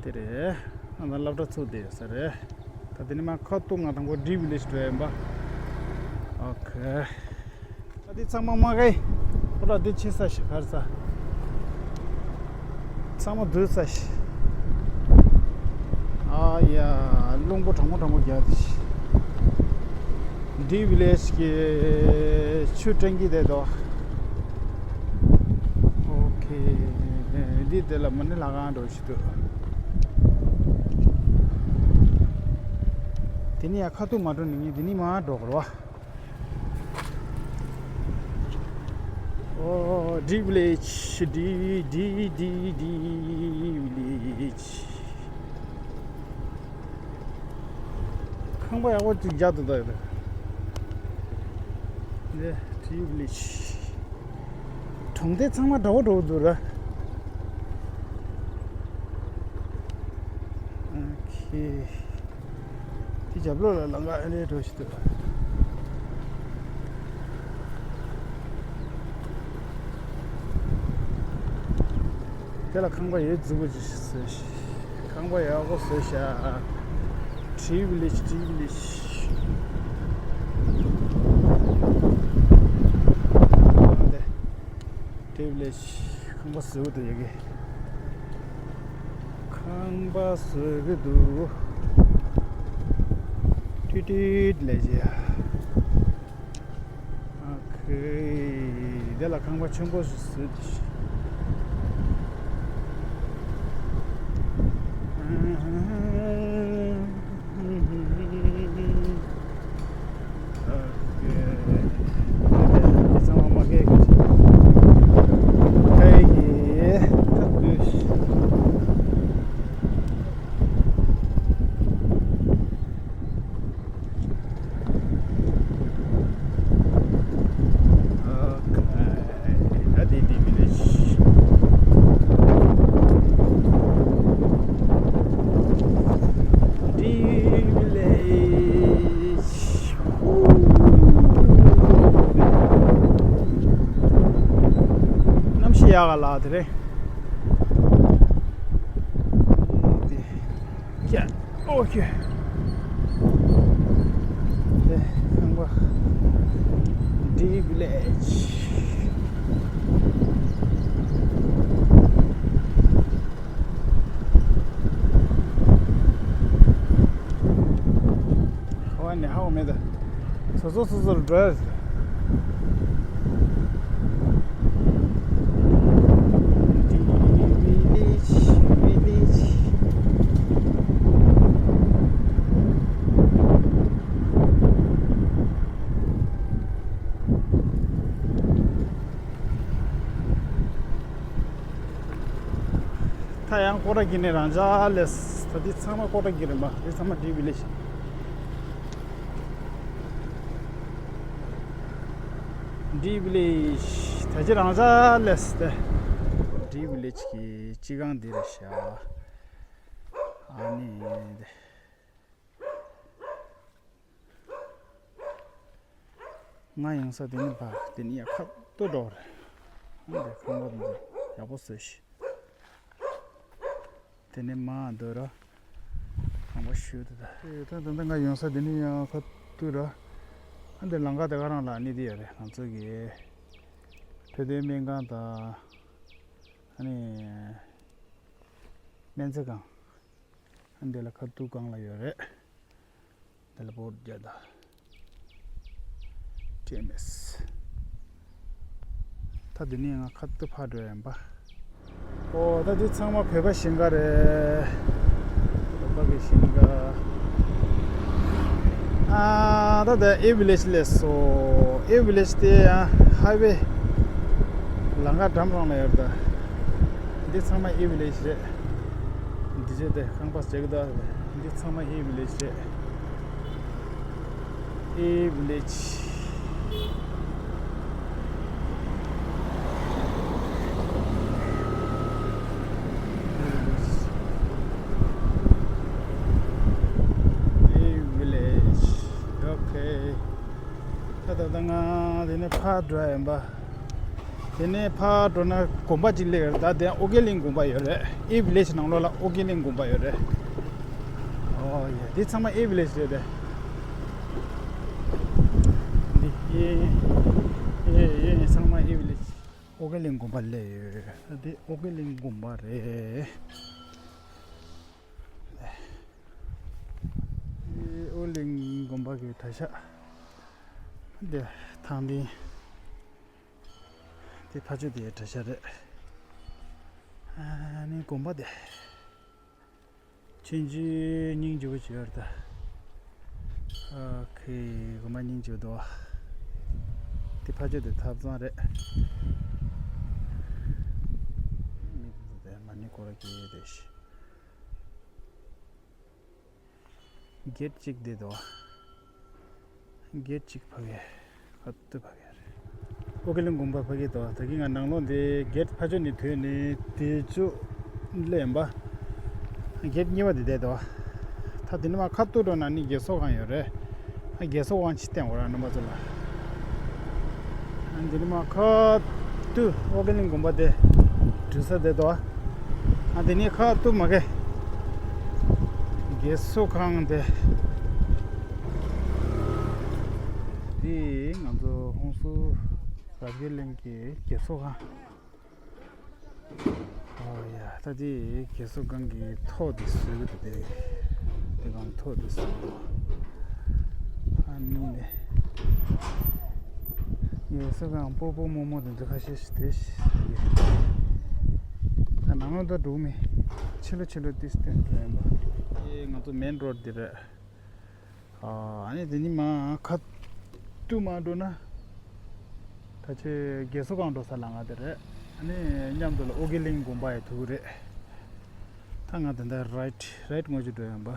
དེ་རེད། ང་ཚང་སློབ་གྲྭ་ཚུགས་བསྡད་ཡོད་ས་རེད། ད་དེ་ནས་མར་ཁ་ཐུག་ང་དང་པོ་ཌི་ཝི་ལེཇ་འགྲོ་ཡིན་པ། ཨོ་ཁེ། ད་འདི་ཚང་མ་མ་གའི། ཁོ་ལ་འདི་ཆེ་ས་ཞིག་གར་ས། ཚང་མ་བསྡུས་ས་ཞིག་ཨ་ཡ། རླུང་པོ་གྲང་མོ་གྲང་མོ་རྒྱག་དེ། འདི་བི་ལེཇ་གི་ཆུ་སྤྲིན་གྱི་དེ་དོ། ཨོ་ཁེ། འདི་དེ་ལ་མ་ཎི་ལྷ་ཁང་འགྲོ་ཞིག་འདུག་དེ་ནི་ཡ་ཁ་ཐུག་མ་འགྲོ་ནི་ངས་དེ་ནི་མ་འགྲོ་གི་རེད་བ། ཨོ། འདི་བི་ལེཇ། འདི་འདི་འདི་འདི་བི་ལེཇ། ཁང་པ་ཡག་པོ་ཅིག་རྒྱག་ཏུ་བསྡད་ཡོད་པས། འདི་འདི་བི་ལེཇ། གྲོང་སྡེ་ཚང་མ་འདྲ་བོ་འདྲ་བོ་འདུག་ར། ཨོ་ཁེ། དེ་རྒྱབ་ལོགས་ལ་ལམ་ཁ་ཨེ་འདྲའི་འགྲོ་ཞིག་འདུག་དེ་ལ་ཁང་པ་ཡོད་རྫིག་པོ་ཅིག་བཟོས་ཤག་ཁང་པ་ཡག་པོ་བཟོས་ཤག་ཏྲི་བི་ལེཇ། ཏྲི་བི་ལེཇ། ཨ་འདི། ཏྲི་བི་ལེཇ། ཁང་པ་བཟོ་གི་འདུག་ཡ་གི། ཁང་པ་བཟོ་གི་འདུག་ཏི་ཏི་ལེ་ཇི་ཡ། ཨ་ཁེ། འདི་ལ་ཁང་པ་ཆེན་པོ་ཞིག་བཟོས་ཏེ། གནམ་གཤིས་ཡག་ག་ལ་དེ་རེད། ཡ། ཨོ་ཁེ། དེ་ཁང་པ། འདི་བི་ལེཇ། ཧ་ནི་ཧ་མེད་ད། སོ་སོ་སོ་སོར་འགྲོ་ཡ། ད་ཡང་ཀོ་ར་གི་ནས་རང་འཇགས་ལས། ད་འདི་ཚང་མ་ཀོ་ར་གི་རེད་པ། འདི་ཚང་མ་འདི་བི་ལེཇ། འདི་བི་ལེཇ། ད་ཅི་རང་འཇགས་ལས་ཏེ། འདི་བི་ལེཇ་གི་སྤྱི་ཁང་འདི་རེད་ཤག་ཨ་ནི་དེ། ང་ཡོང་ས་དེ་ནི་བ་དེ་ནི་ཡ་ཁ་ཏོ་འགྲོ་རེད། ཨ་འདི་ཁང་པ་འདི་ཡག་པོ་བཟོས་ཤག་དེ་ནས་མར་འདོད་ར། ཁང་པ་ཞུ་དེ་ད། ད་ད་ད་ང་ཡོང་ས་དེ་ནི་ཡང་ཁ་ཏུ་ར། ཨ་འདི་ལམ་ཁ་དེ་ག་རང་ལ་ནི་དེ་ཡ་རེད། ང་ཚོ་གི་འཕྲོད་བསྟེན་སྨན་ཁང་དང་ཨ་ནི་སྨན་རྩིས་ཁང་། ཨ་འདི་ལ་ཁ་ཏུ་སྒང་ལ་ཡོད་རེད། དེ་ལ་བོད་རྒྱ་དང་ཊི་ཨེམ་ཨེས། ད་འདི་ནས་ང་ཁ་ཏུ་ཕར་འགྲོ་ཡིན་པ། ཨོ་ད་འདི་ཚང་མ་བོད་པ་ཞིང་ཁ་རེད། བོད་པ་གི་ཞིང་ཁ། ཨ་ད་ད་ཨེ་བི་ལེཇ་སླེབས་སོང་། ཨེ་བི་ལེཇ་དེ་ཡང་ཧའི་ཝེ་ལམ་ཁ་འགྲམ་རང་ལ་ཡོད་ད། འདི་ཚང་མ་ཨེ་བི་ལེཇ་རེད། འདི་བྱས་ཏེ་ཁང་པ་ཞིག་ད། འདི་ཚང་མ་ཨེ་བི་ལེཇ་རེད། ཨེ་བི་ལེཇ། ཨེ་བི་ལེཇ། ཨོ་ཁེ། ད་ད་ད་ང་དེ་ནས་ཕར་འགྲོ་ཡིན་པ། དེ་ནས་ཕར་འགྲོ་ན་དགོན་པ་གཅིག་སླེབས་ཡོད་རེད། ད་དེ་ཨོ་རྒྱན་གླིང་དགོན་པ་ཡོད་རེད། ཨེ་བི་ལེཇ་ནང་ལོགས་ལ་ཨོ་རྒྱན་གླིང་དགོན་པ་ཡོད་རེད། ཨོ་ཡ། འདི་ཚང་མ་ཨེ་བི་ལེཇ་རེད་དེ། འདི་ཨེ་ཨེ་ཨེ་ཚང་མ་ཨེ་བི་ལེཇ། ཨོ་རྒྱན་གླིང་དགོན་པ་སླེབས་ཡོད། ད་དེ་ཨོ་རྒྱན་གླིང་དགོན་པ་རེད། གླིང་དགོན་པ་གི་གྲྭ་ཤག་འདི་ཐང་འདི། དེ་ཕ་ཆོས་དེའི་གྲྭ་ཤག་རེད། ཨ་ནི་དགོན་པ་དེ། ཆོས་རྗེ་སྙིང་རྗེ་པོ་ཅིག་ཡོད་རེད་ད། ཨ་ཁེ་དགོན་པ་སྙིང་རྗེ་པོ་འདུག་དེ་ཕ་ཆོས་དེ་ཐབ་ཚང་རེད། མི་དེ་མ་ཎི་སྐོར་གྱི་དེ་ཤི། གེད་གཅིག་བསྡད་འདུག་གེད་གཅིག་ཕ་གི་ཁ་ཐུག་ཕ་གི་རེད། ཨོ་ཀེ་གླིང་དགོན་པ་ཕ་གི་འདུག་ད་གིན་ང་ནང་ལོགས་འདི་གེད་ཕ་ཆོས་ནས་ཐོན་ནས་དེ་ཚོ་སླེབས་པ། གེད་གཉིས་པ་འདི་བསྡད་འདུག་ད་འདི་ནས་མར་ཁ་ཐུག་འགྲོ་ན་ནི་རྒས་གསོ་ཁང་ཡོད་རེད། རྒས་གསོ་ཁང་ཕྱིར་བསྟན་འོ་ར་རྣམ་པ་ཚོ་ལ། ཨ་འདི་ནས་མར་ཁ་ཐུག་ཨོ་ཀེ་གླིང་དགོན་པ་དེ་འགྲུལ་ས་དེ་དོ། ཨ་འདི་ནས་ཁ་ཐུག་མ་གི་རྒས་གསོ་ཁང་དེ། འདི་ང་ཚོ་ཧོན་སུར་རབ་རྒྱས་གླིང་གི་རྒས་གསོ་ཁང་། ཨོ་ཡ། ད་དེ་རྒས་གསོ་ཁང་གི་ཐོག་དེ་བཟོས་ཀྱི་འདུག་དེ་དེ་གང་ཐོག་དེ་བཟོས་འདུག་ཨ་ནི་ནས་རྒས་གསོ་ཁང་སྤོ་སྤོ་རྨོ་རྨོ་དེ་ཚོ་ཁ་ཤས་ཤིག་དེ་ད་ནང་ལོགས་ད་འགྲོ་མི་ཕྱི་ལོགས་ཕྱི་ལོགས་ཏིས་ཏན་འགྲོ་ཡིན་པ། ཨེ་ང་ཚོ་མེན་རོ་ཌི་འདི་རེད། ཨ་ནི་དེ་ནི་མ་ཁ་ཐུག་མ་འགྲོ་ན། ད་ཆེ་རྒས་གསོ་ཁང་འགྲོ་ས་ལ་ང་དེ་རེད། ཨ་ནི་མཉམ་དུ་ལ་ཨོ་ཀེ་གླིང་དགོན་པ་ཡི་ཐུག་རེད། ད་ང་དེ་འདྲ་རའིཊ་རའིཊ་ངོས་ཀྱི་འགྲོ་ཡོང་པ།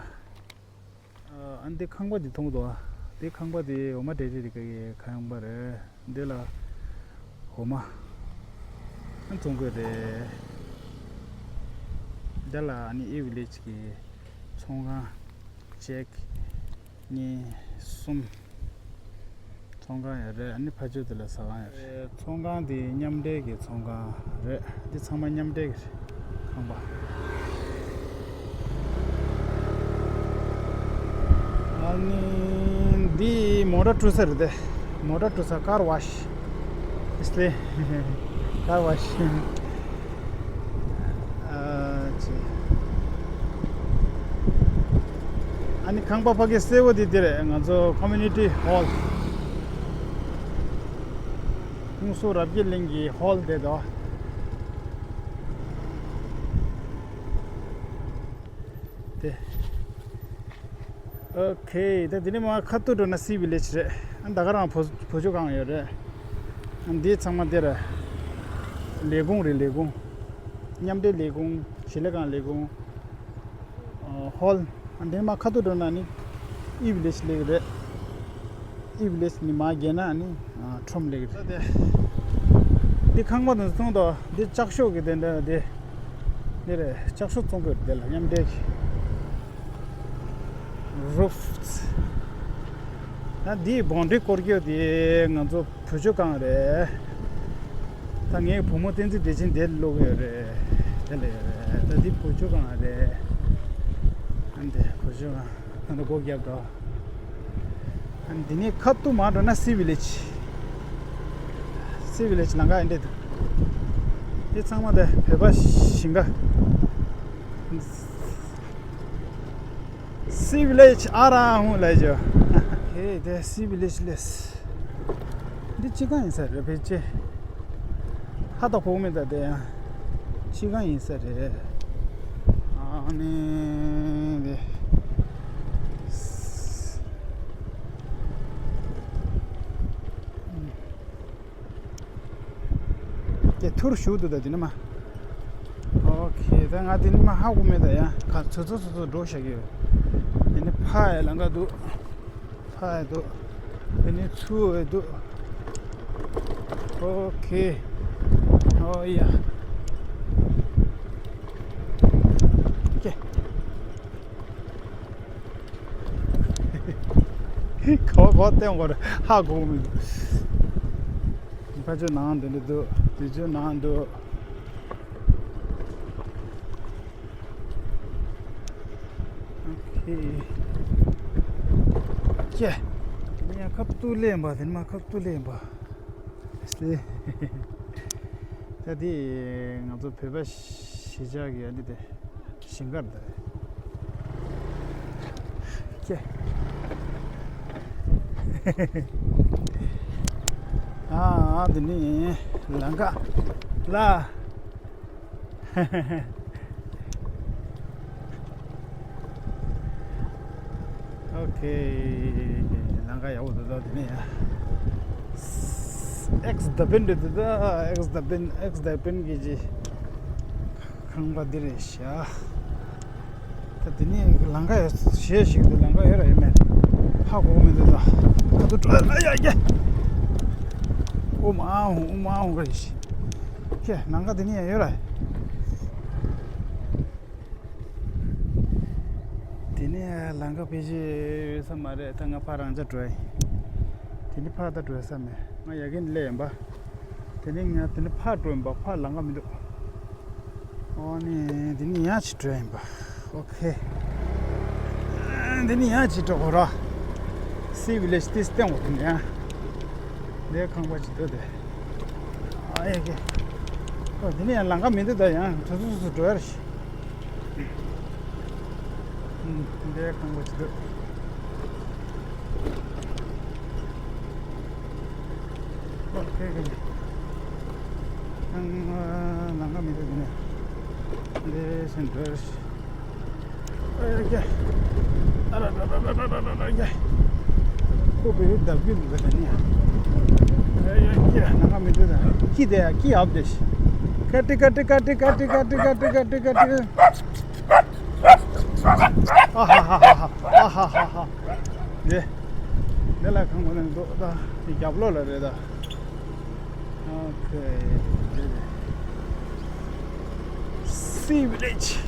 ཨ་ནི་དེ་ཁང་པ་དེ་མཐོང་འདུག་དེ་ཁང་པ་དེ་འོ་མ་འབྲས་རིགས་རིགས་ཀྱི་ཁང་པ་རེད། འདི་ལ་འོ་མ་ཨ་བཙོང་དགོས་རེད། འདི་ལ་ཨ་ནི་ཨི་བི་ལེ་ཇི་གི་ཚོང་ཁང་གཅིག་གཉིས་གསུམ། ཚོང་ཁང་ཡོད་རེད། ཨ་ནི་ཕ་ཆོས་དེ་ལ་ཟ་ཁང་ཡོད་རེད། ཚོང་ཁང་དེ་མཉམ་འབྲེལ་གྱི་ཚོང་ཁང་རེད། འདི་ཚང་མ་མཉམ་འབྲེལ་གྱི་རེད། ཁང་པ། ཨ་ནི་འདི་མོ་ཊ་བཀྲུ་ས་རེད་དེ། མོ་ཊ་བཀྲུ་ས་ཀར་ཝ་ཤི། ཨིས་ལེ། ཀར་ཝ་ཤི། ཨ་ཅེ། ཨ་ནི་ཁང་པ་ཕ་གི་སེར་པོ་དེ་དེ་རེད། ང་ཚོ་ཀོ་མུ་ནི་ཊི་ཧོལ། ཧུན་སུར་རབ་རྒྱས་གླིང་གི་ཧོལ་དེ་དོ། དེ། ཨོ་ཁེ། ད་དེ་ནས་མར་ཁ་ཐུག་འགྲོ་ན་སི་བི་ལེ་ཇི་རེད། ཨ་ད་ག་རང་བུ་བུ་ཆུ་གང་ཡོད་རེད། ཨ་འདི་ཚང་མ་དེ་ར་ལས་ཁུངས་རེད། ལས་ཁུངས། མཉམ་འབྲེལ་ལས་ཁུངས། ཞིང་ལས་ཁང་ལས་ཁུངས། ཨ་ཧོལ། ཨ་འདི་ནས་མར་ཁ་ཐུག་འགྲོ་ན་ནི་ཨི་བི་ལེ་ཇི་སླེབས་ཀྱི་རེད། ཨི་བི་ལེ་ཇི་ནས་མར་བརྒལ་ན་ནི་ཨ་ཁྲོམ་སླེབས་ཀྱི་རེད། འདི་ཁང་པ་དང་མཚུངས་དོ། འདི་ལྕགས་ཤོག་གི་དེ་འདྲ་དེ། འདི་རེད། ལྕགས་ཤོག་བཙོང་དགོས་རེད། དེ་ལ་མཉམ་འབྲེལ་གྱི་རུབ། ད་འདིའི་བོན་ཌི་རི་སྐོར་གྱི་དེ་ང་ཚོ་བུ་ཆུ་གང་རེད། ད་ངའི་བུ་མོ་བསྟན་འཛིན་བདེ་ཆེན་དེ་ལོག་ཡོད་རེད། དེ་ལ་ཡོད་རེད། ད་འདི་བུ་ཆུ་གང་རེད། ཨ་འདི་བུ་ཆུ་གང་། ད་འདི་སྒོ་བརྒྱབ་འགྲོ། ཨ་འདི་ནས་ཁ་ཐུག་མར་འགྲོ་ན་སི་བི་ལེ་ཇི། སི་བི་ལེ་ཇི་ལམ་ཁ་ཨེ་འདྲ་འདུག་འདི་ཚང་མ་དེ་བོད་པ་ཞིང་ཁ། སི་བི་ལེ་ཇི་ཨ་ར་ཧུང་ལ་ཇོ། ཧེ་དེ་སི་བི་ལེ་ཇི་ལས། འདི་ཅི་གང་ཡིན་ས་རེད་ཕལ་ཆེར། ཧ་ད་གོ་མེད་ད་དེ་ཡང་ཅི་གང་ཡིན་ས་རེད། ཨ་ནི་དེ། དེ་ཐུར་ཞུགས་འདུག་ད་དེ་ནི་མ། ཨོ་ཁེ། ད་ང་དེ་ནི་མ་ཧ་གོ་མེད་ད་ཡ། ག་ཚོད་ཚོད་ཚོད་ཚོད་འགྲོ་བཞག་གི་ཡོད། དེ་ནི་ཕ་ཡ་ལང་ག་འདུག་ཕ་ཡ་འདུག་དེ་ནི་ཚུ་ཡ་འདུག་ཨོ་ཁེ། ཨོ་ཡ། ཁེ། གོ་གོ་བསྟན་གོ་རེ་ཧ་གོ་མི་འདུག་ཕ་ཆོས་ནང་དེ་འདྲ་འདུག་དེ་ཆོས་ནང་འདུག་ཨོ་ཁེ། ཀྱེ། དེ་ནས་ཡང་ཁབ་ཏུ་ལེན་པ་དེ་ནས་མ་ཁབ་ཏུ་ལེན་པ། ད་དེ་ང་ཚོ་བོད་པ་གཞིས་ཆགས་ཀྱི་ཨ་ནི་དེ་ཞིང་ཁར་འདུག་ཀྱེ། ཨ་ཨ་འདི་ནི་ལམ་ཁ་ལ། ཨོ་ཁེ། ལམ་ཁ་ཡག་པོ་འདུག་ད་དེ་ནས་ཡ། ཨེག་སི་ད་བིན་རེད་འདུག་ད་ཨེག་སི་ད་བིན་ཨེག་སི་ད་བིན་གྱི་ཅི། ཁང་པ་འདི་རེད་ཤག་ད་དེ་ནས་ལམ་ཁ་ཡོད་ཞེས་ཞིག་འདུག་ལམ་ཁ་ཡོད་ར་ཡོད་མེད་ཧ་གོ་གི་མི་འདུག་ད་ཁ་ཐུག་འགྲོ་ཡ་ཡ་ཡ། ཨོ་མ་ཧོ་ཨོ་མ་ཧོ་ག་ཞིག་ཁྱེད་ལམ་ཁ་དེ་ནས་ཡང་ཡོད་ར། དེ་ནས་ལམ་ཁ་ཕལ་ཆེར་ཡོད་ས་མ་རེད། ད་ང་ཕར་རང་འཇགས་འགྲོ་ཡིན། དེ་ནས་ཕར་ད་འགྲོ་ས་མེད། ང་ཡ་གིན་སླེབས་ཡིན་པ། དེ་ནས་ང་དེ་ནས་ཕར་འགྲོ་ཡིན་པ། ཕར་ལམ་ཁ་མི་འདུག་ཨོ་ནི་དེ་ནས་ཡང་ཅིག་འགྲོ་ཡིན་པ། ཨོ་ཁེ། དེ་ནས་ཡང་ཅིག་འགྲོ་དགོས་ར། སི་ཝི་ལེ་ཇི་དེ་སྟེང་འོག་དེ་ནས་ཡང་། འདིའི་ཁང་པ་ཅིག་འདུག་དེ། ཨ་ཡ་གི། ཨོ་དེ་ནས་ཡང་ལམ་ཁ་མི་འདུག་ད་ཡང་དུ་སུ་སུ་འགྲོ་ཡ་རེད། འདིའི་ཁང་པ་ཅིག་འདུག་ཨོ་ཁེ་གི། ཡང་ལམ་ཁ་མི་འདུག་དེ་ནས། འདི་སེམས་འགྲོ་ཡ་རེད། ཨེ་ཀྱེ། ཨ་ར་ར་ར། ཁོ་བོས་བརྡབ་རྒྱུ་འདུག་ད་ནི་ཡ། ཨེ་ཡ་ཀྱེ་ནང་ང་མི་འདུག་ད། ཀྱི་དེ་ཡ་ཀྱི་ཨབ་དེ་ཤི། ཀ་ཏི་ཀ་ཏི། ཨ་ཧ་ཧ་ཧ་ཧ། ཨ་ཧ་ཧ་ཧ། དེ། དེ་ལ་ཁང་པ་ནང་འདུག་ད། རྒྱབ་ལོགས་ལ་རེད་ད། ཨོ་ཁེ། སི་ཝི་ལེ་ཇི།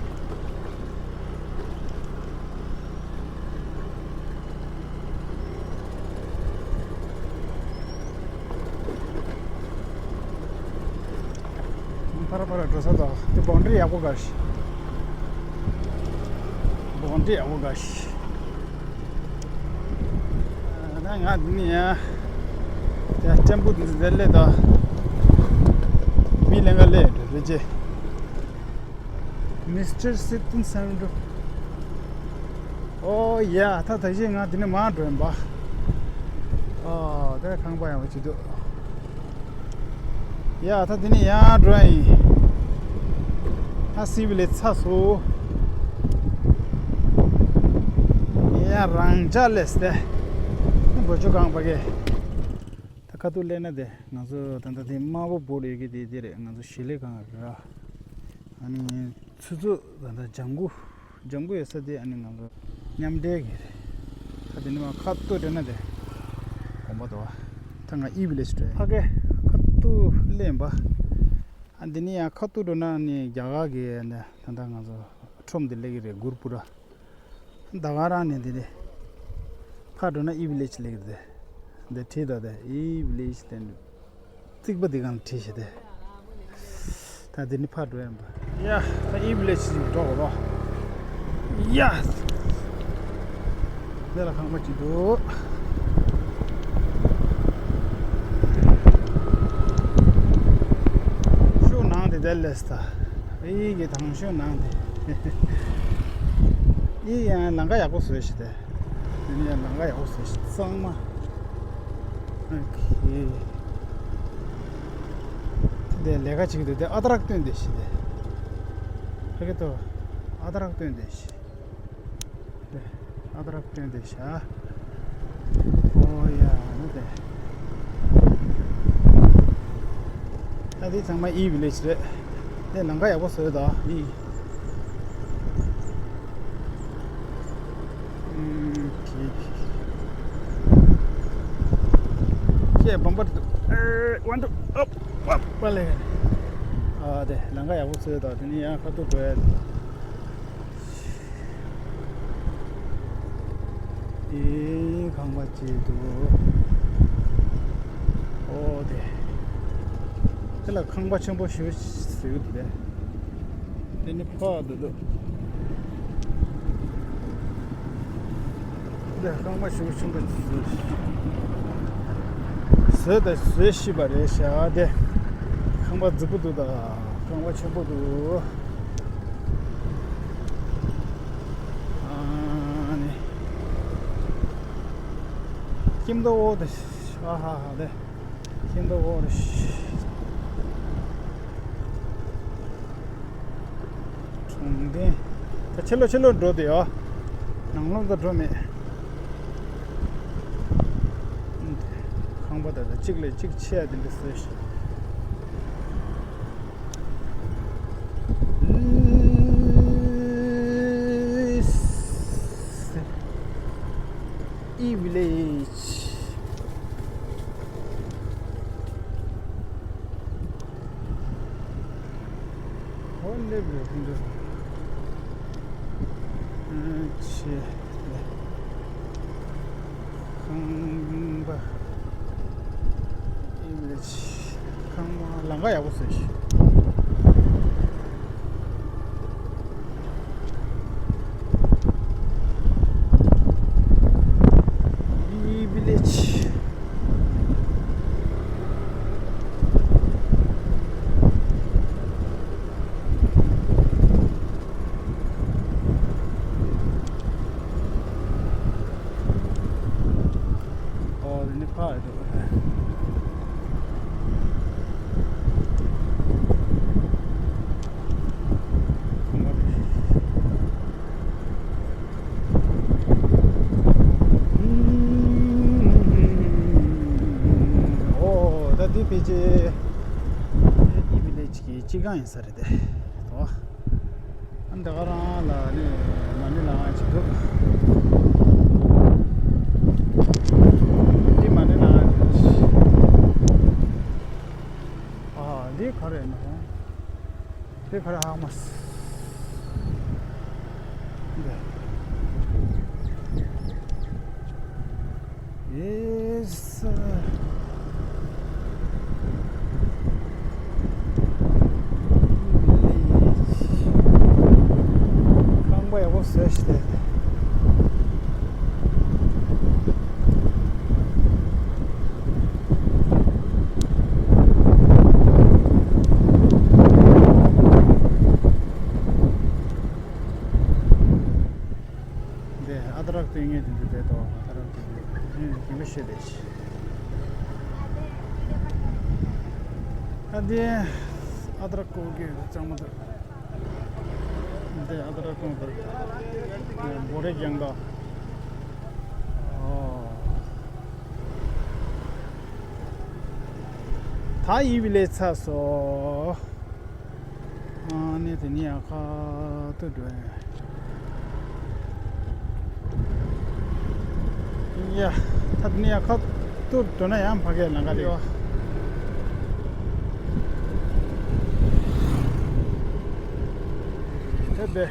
ཕར་ཕར་འགྲོ་ས་དང་དེ་བོན་ཌི་རི་ཡག་པོ་དགའ་ཤི། བོན་ཌི་རི་ཡག་པོ་དགའ་ཤི། ད་ང་འདི་ནས་ཡང་དེ་ཊེམ་པོ་འདི་ཟེར་ལེ་ད། མི་ལེན་ག་ལེ་འགྲོ་རེ་ཅེ། མིས་ཊར་སི་ཏིན་སན་འགྲོ། ཨོ་ཡ་ད་ད་གཞན་ང་འདི་ནས་མར་འགྲོ་ཡིན་པ། ཨོ་དེ་ཁང་པ་ཡག་པོ་ཅིག་འདུག་ཡ་ད་འདི་ནས་ཡར་འགྲོ་ཡིན། ད་སི་ཝི་ལེ་ཇི་ཚར་སོང་། ཡ་རང་ཅག་ལས་ཏེ། འགྲོ་ཆོག་ཁང་པ་གི། ད་ཁ་ཐུག་སླེབས་ན་དེ་ང་ཚོ་ད་ལྟ་དེ་དམར་པོ་བོར་ཡོད་ཀྱི་དེ་དེ་རེད། ང་ཚོ་ཞི་ལི་ཁང་རེད། ཨ་ནི་ཆུ་ཚོད་ད་ལྟ་ལྗང་གུ། ལྗང་གུ་ཡོད་ས་དེ་ཨ་ནི་ང་ཚོ་མཉམ་འབྲེལ་གྱི་རེད། ད་དེ་ནས་མར་ཁ་ཐུག་འགྲོ་ན་དེ་དགོན་པ་འདུག་བ། ད་ང་ཨི་བི་ལེ་ཇི་འགྲོ་ཡ། ཕ་གི་ཁ་ཐུག་སླེབས་ཡིན་པ། ཨ་འདི་ནས་ཡང་ཁ་ཐུག་འགྲོ་ན་ནི་རྒྱ་གར་གྱི་ནི་ད་ལྟ་ང་ཚོ་ཁྲོམ་དེ་སླེབས་ཀྱི་རེད། གུར་པུ་ར། ད་ག་རང་ནས་འདི་ནས་ཕར་འགྲོ་ན་ཨི་བི་ལེ་ཇི་སླེབས་ཀྱི་རེད། འདི་བྲིས་འདུག་དེ་ཨི་བི་ལེ་ཇི་སླེབས་འདུག་རྩིག་པ་འདི་སྒང་བྲིས་ཤག་དེ། ད་འདི་ནས་ཕར་འགྲོ་ཡིན་པ། ཡ། ད་ཨི་བི་ལེ་ཇི་ཞིག་འགྲོ་དགོས་རོ། ཡ། འདི་ལ་ཁང་པ་ཅིག་འདུག་ཤུགས་ནང་དེ་དེ་ལས་ད། ཨི་གི་དང་ཤུགས་ནང་དེ། ཨི་ཡང་ལམ་ཁ་ཡག་པོ་བཟོས་ཤག་དེ། དེ་ནས་ལམ་ཁ་ཡག་པོ་བཟོས་ཤག་གཙང་མ། ཨོ་ཁེ། དེ་ལས་ཀ་བྱེད་ཀྱི་འདུག་དེ་ཨ་དྲག་སྟོན་བསྡད་ཤག་དེ། ཕ་གི་ཏོ། ཨ་དྲག་སྟོན་བསྡད་ཤག་དེ་ཨ་དྲག་སྟོན་བསྡད་ཤག་ཨོ་ཡ་ནི་དེ། ད་དེ་ཚང་མ་ཨི་བི་ལེ་ཇི་རེད། དེ་ལམ་ཁ་ཡག་པོ་བཟོས་ད་ཨི། ཁྱེད་བམ་པར་དུ་ཨེ་ཝན་ཏུ་ཨོབ་ཨོབ་པ་ལེ། ཨ་དེ་ལམ་ཁ་ཡག་པོ་བཟོས་ད་དེ་ནས་ཡང་ཁ་ཐུག་འགྲོ་ཡ། ཨེ་ཁང་པ་ཅིག་འདུག་ཨོ་དེ། དེ་ལ་ཁང་པ་ཆེན་པོ་ཞིག་ཟེར་གི་འདུག་དེ་ནི་ཕ་འདུག་འདུག་དེ་ཁང་པ་ཞིག་ཆེན་པོ་ཞིག་བཟོས་དང་བཟོས་ཤེས་པ་རེད་ཤག་དེ་ཁང་པ་རྫིག་པོ་འདུག་ད་ཁང་པ་ཆེན་པོ་འདུག་ཨ་ནི། ཁྱིམ་ཐོག་འོག་ཏུ། ཨ་ཧ་ཧ་དེ། ཁྱིམ་ཐོག་འོག་རེད། གྲོང་སྡེ། ད་ཕྱི་ལོགས་ཕྱི་ལོགས་འགྲོ་དེ་ཡོད། ནང་ལོགས་ད་འགྲོ་མེད། ཁང་པ་ད་ད་གཅིག་ལས་གཅིག་ཆེ་ཡ་དེ་འདྲ་བཟོས་ཤག E-Village. ཧོ་སླེབས་ཡོད་ཁོང་ཚོ། ཨ་ཆེ། ཁང་པ། ཨེ་ལེ་ཆེ། ཁང་པ་ལམ་ཁ་ཡག་པོ་བཟོས་ཤག E-Village. ཨོ་དེ་ནི་ཕ་ཡི་འདུག་ཨོ་ད་འདི་ཕལ་ཆེར་ཨེ་ཏི་བི་ལེ་ཇི་གི་སྤྱི་ཁང་ཡིན་ས་རེད་དེ། ཨོ། ཨ་འདི་ག་རང་ལ་ནི་མ་ཎི་ལག་ཁང་ཅིག་འདུག་འདི་མ་ཎི་ལག་ཁང་རེད། ཨ་འདི་ག་རེད་ན། དེ་ག་རེ་ཧ་མ་སི། ཨེ་ས། ཁང་པ་ཡག་པོ་བཟོས་ཤག་དེ། འདི་ཨ་ཏ་རག་སྟོན་མཁན་དེ་འདུག་དེ་དོ། ཨ་ཏ་རག་སྟོན་མཁན་རྒན་པོ་ཤེས་ལེ་ཤི། ཨ་འདི་ཨ་ཏ་རག་སྐོར་གྱི་གཙང་མ་དང་། འདི་ཨ་ཏ་རག་སྐོར་གྱི་སྦོ་རེ་རྒྱང་དང་། ཨོ། ད་ཡིབ་ལེ་ཚར་སོང་། ཨ་ནི་དེ་ནི་ཡ་ཁ་ཏུ་འགྲོ་ཡ། ཡ། ད་དེ་ནི་ཡ་ཁ་ཏུ་འགྲོ་ན་ཡང་ཕ་གིའི་ལམ་ཁ་རེད་ཡོ། ད་དེ་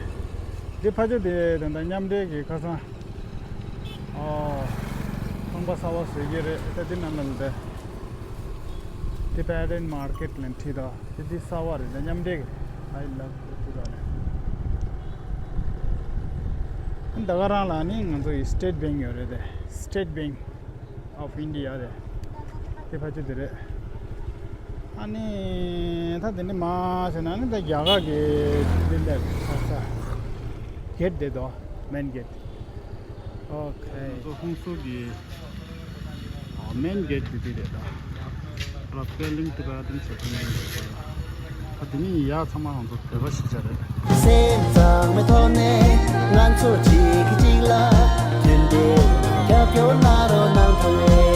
འདི་ཕ་ཆུ་དེ་ད་ལྟ་མཉམ་འབྲེལ་གྱི་ཁ་སང་། ཨོ། ཁང་པ་གསར་པ་བཟོས་ཀྱི་རེད། ད་འདི་ནང་ལ་འདི་Tibetan Market ལ་ཁྲིད་དོ། དེ་འདི་གསར་པ་རེད། ད་མཉམ་འབྲེལ་གྱི། I love Tibetan། ད་ག་རང་ལ་ནི་ང་ཚོ་ཡི་State Bank ཡོད་རེད་དེ། State Bank of India རེད། དེ་ཕ་ཆུ་དེ་རེད། ཨ་ནི་ད་དེ་ནི་མ་ཟེར་ན་ནི་ད་རྒྱ་གར་གྱི་འདི་འདྲ་ས་ས་གེ་ཊི་དེ་དོ། Main gate། ཨོ་ཁེ། ང་ཚོ་ཧོང་སུར་གྱི་Main gate དེ་དེ་རེད་ད། Rappelling Tibetan Settlement ཟེར། ད་དེ་ནི་ཡ་ཚང་མ་ང་ཚོ་བོད་པ་ཤི་ཆ་རེད། སེམས་གཙང་མའི་ཐོག་ནས་ང་ཚོ་གཅིག་གིས་གཅིག་ལ་མཐུན་སྒྲིལ་རྒྱབ་སྐྱོར་གནང་རོགས་གནང་ཐུབ་མེད།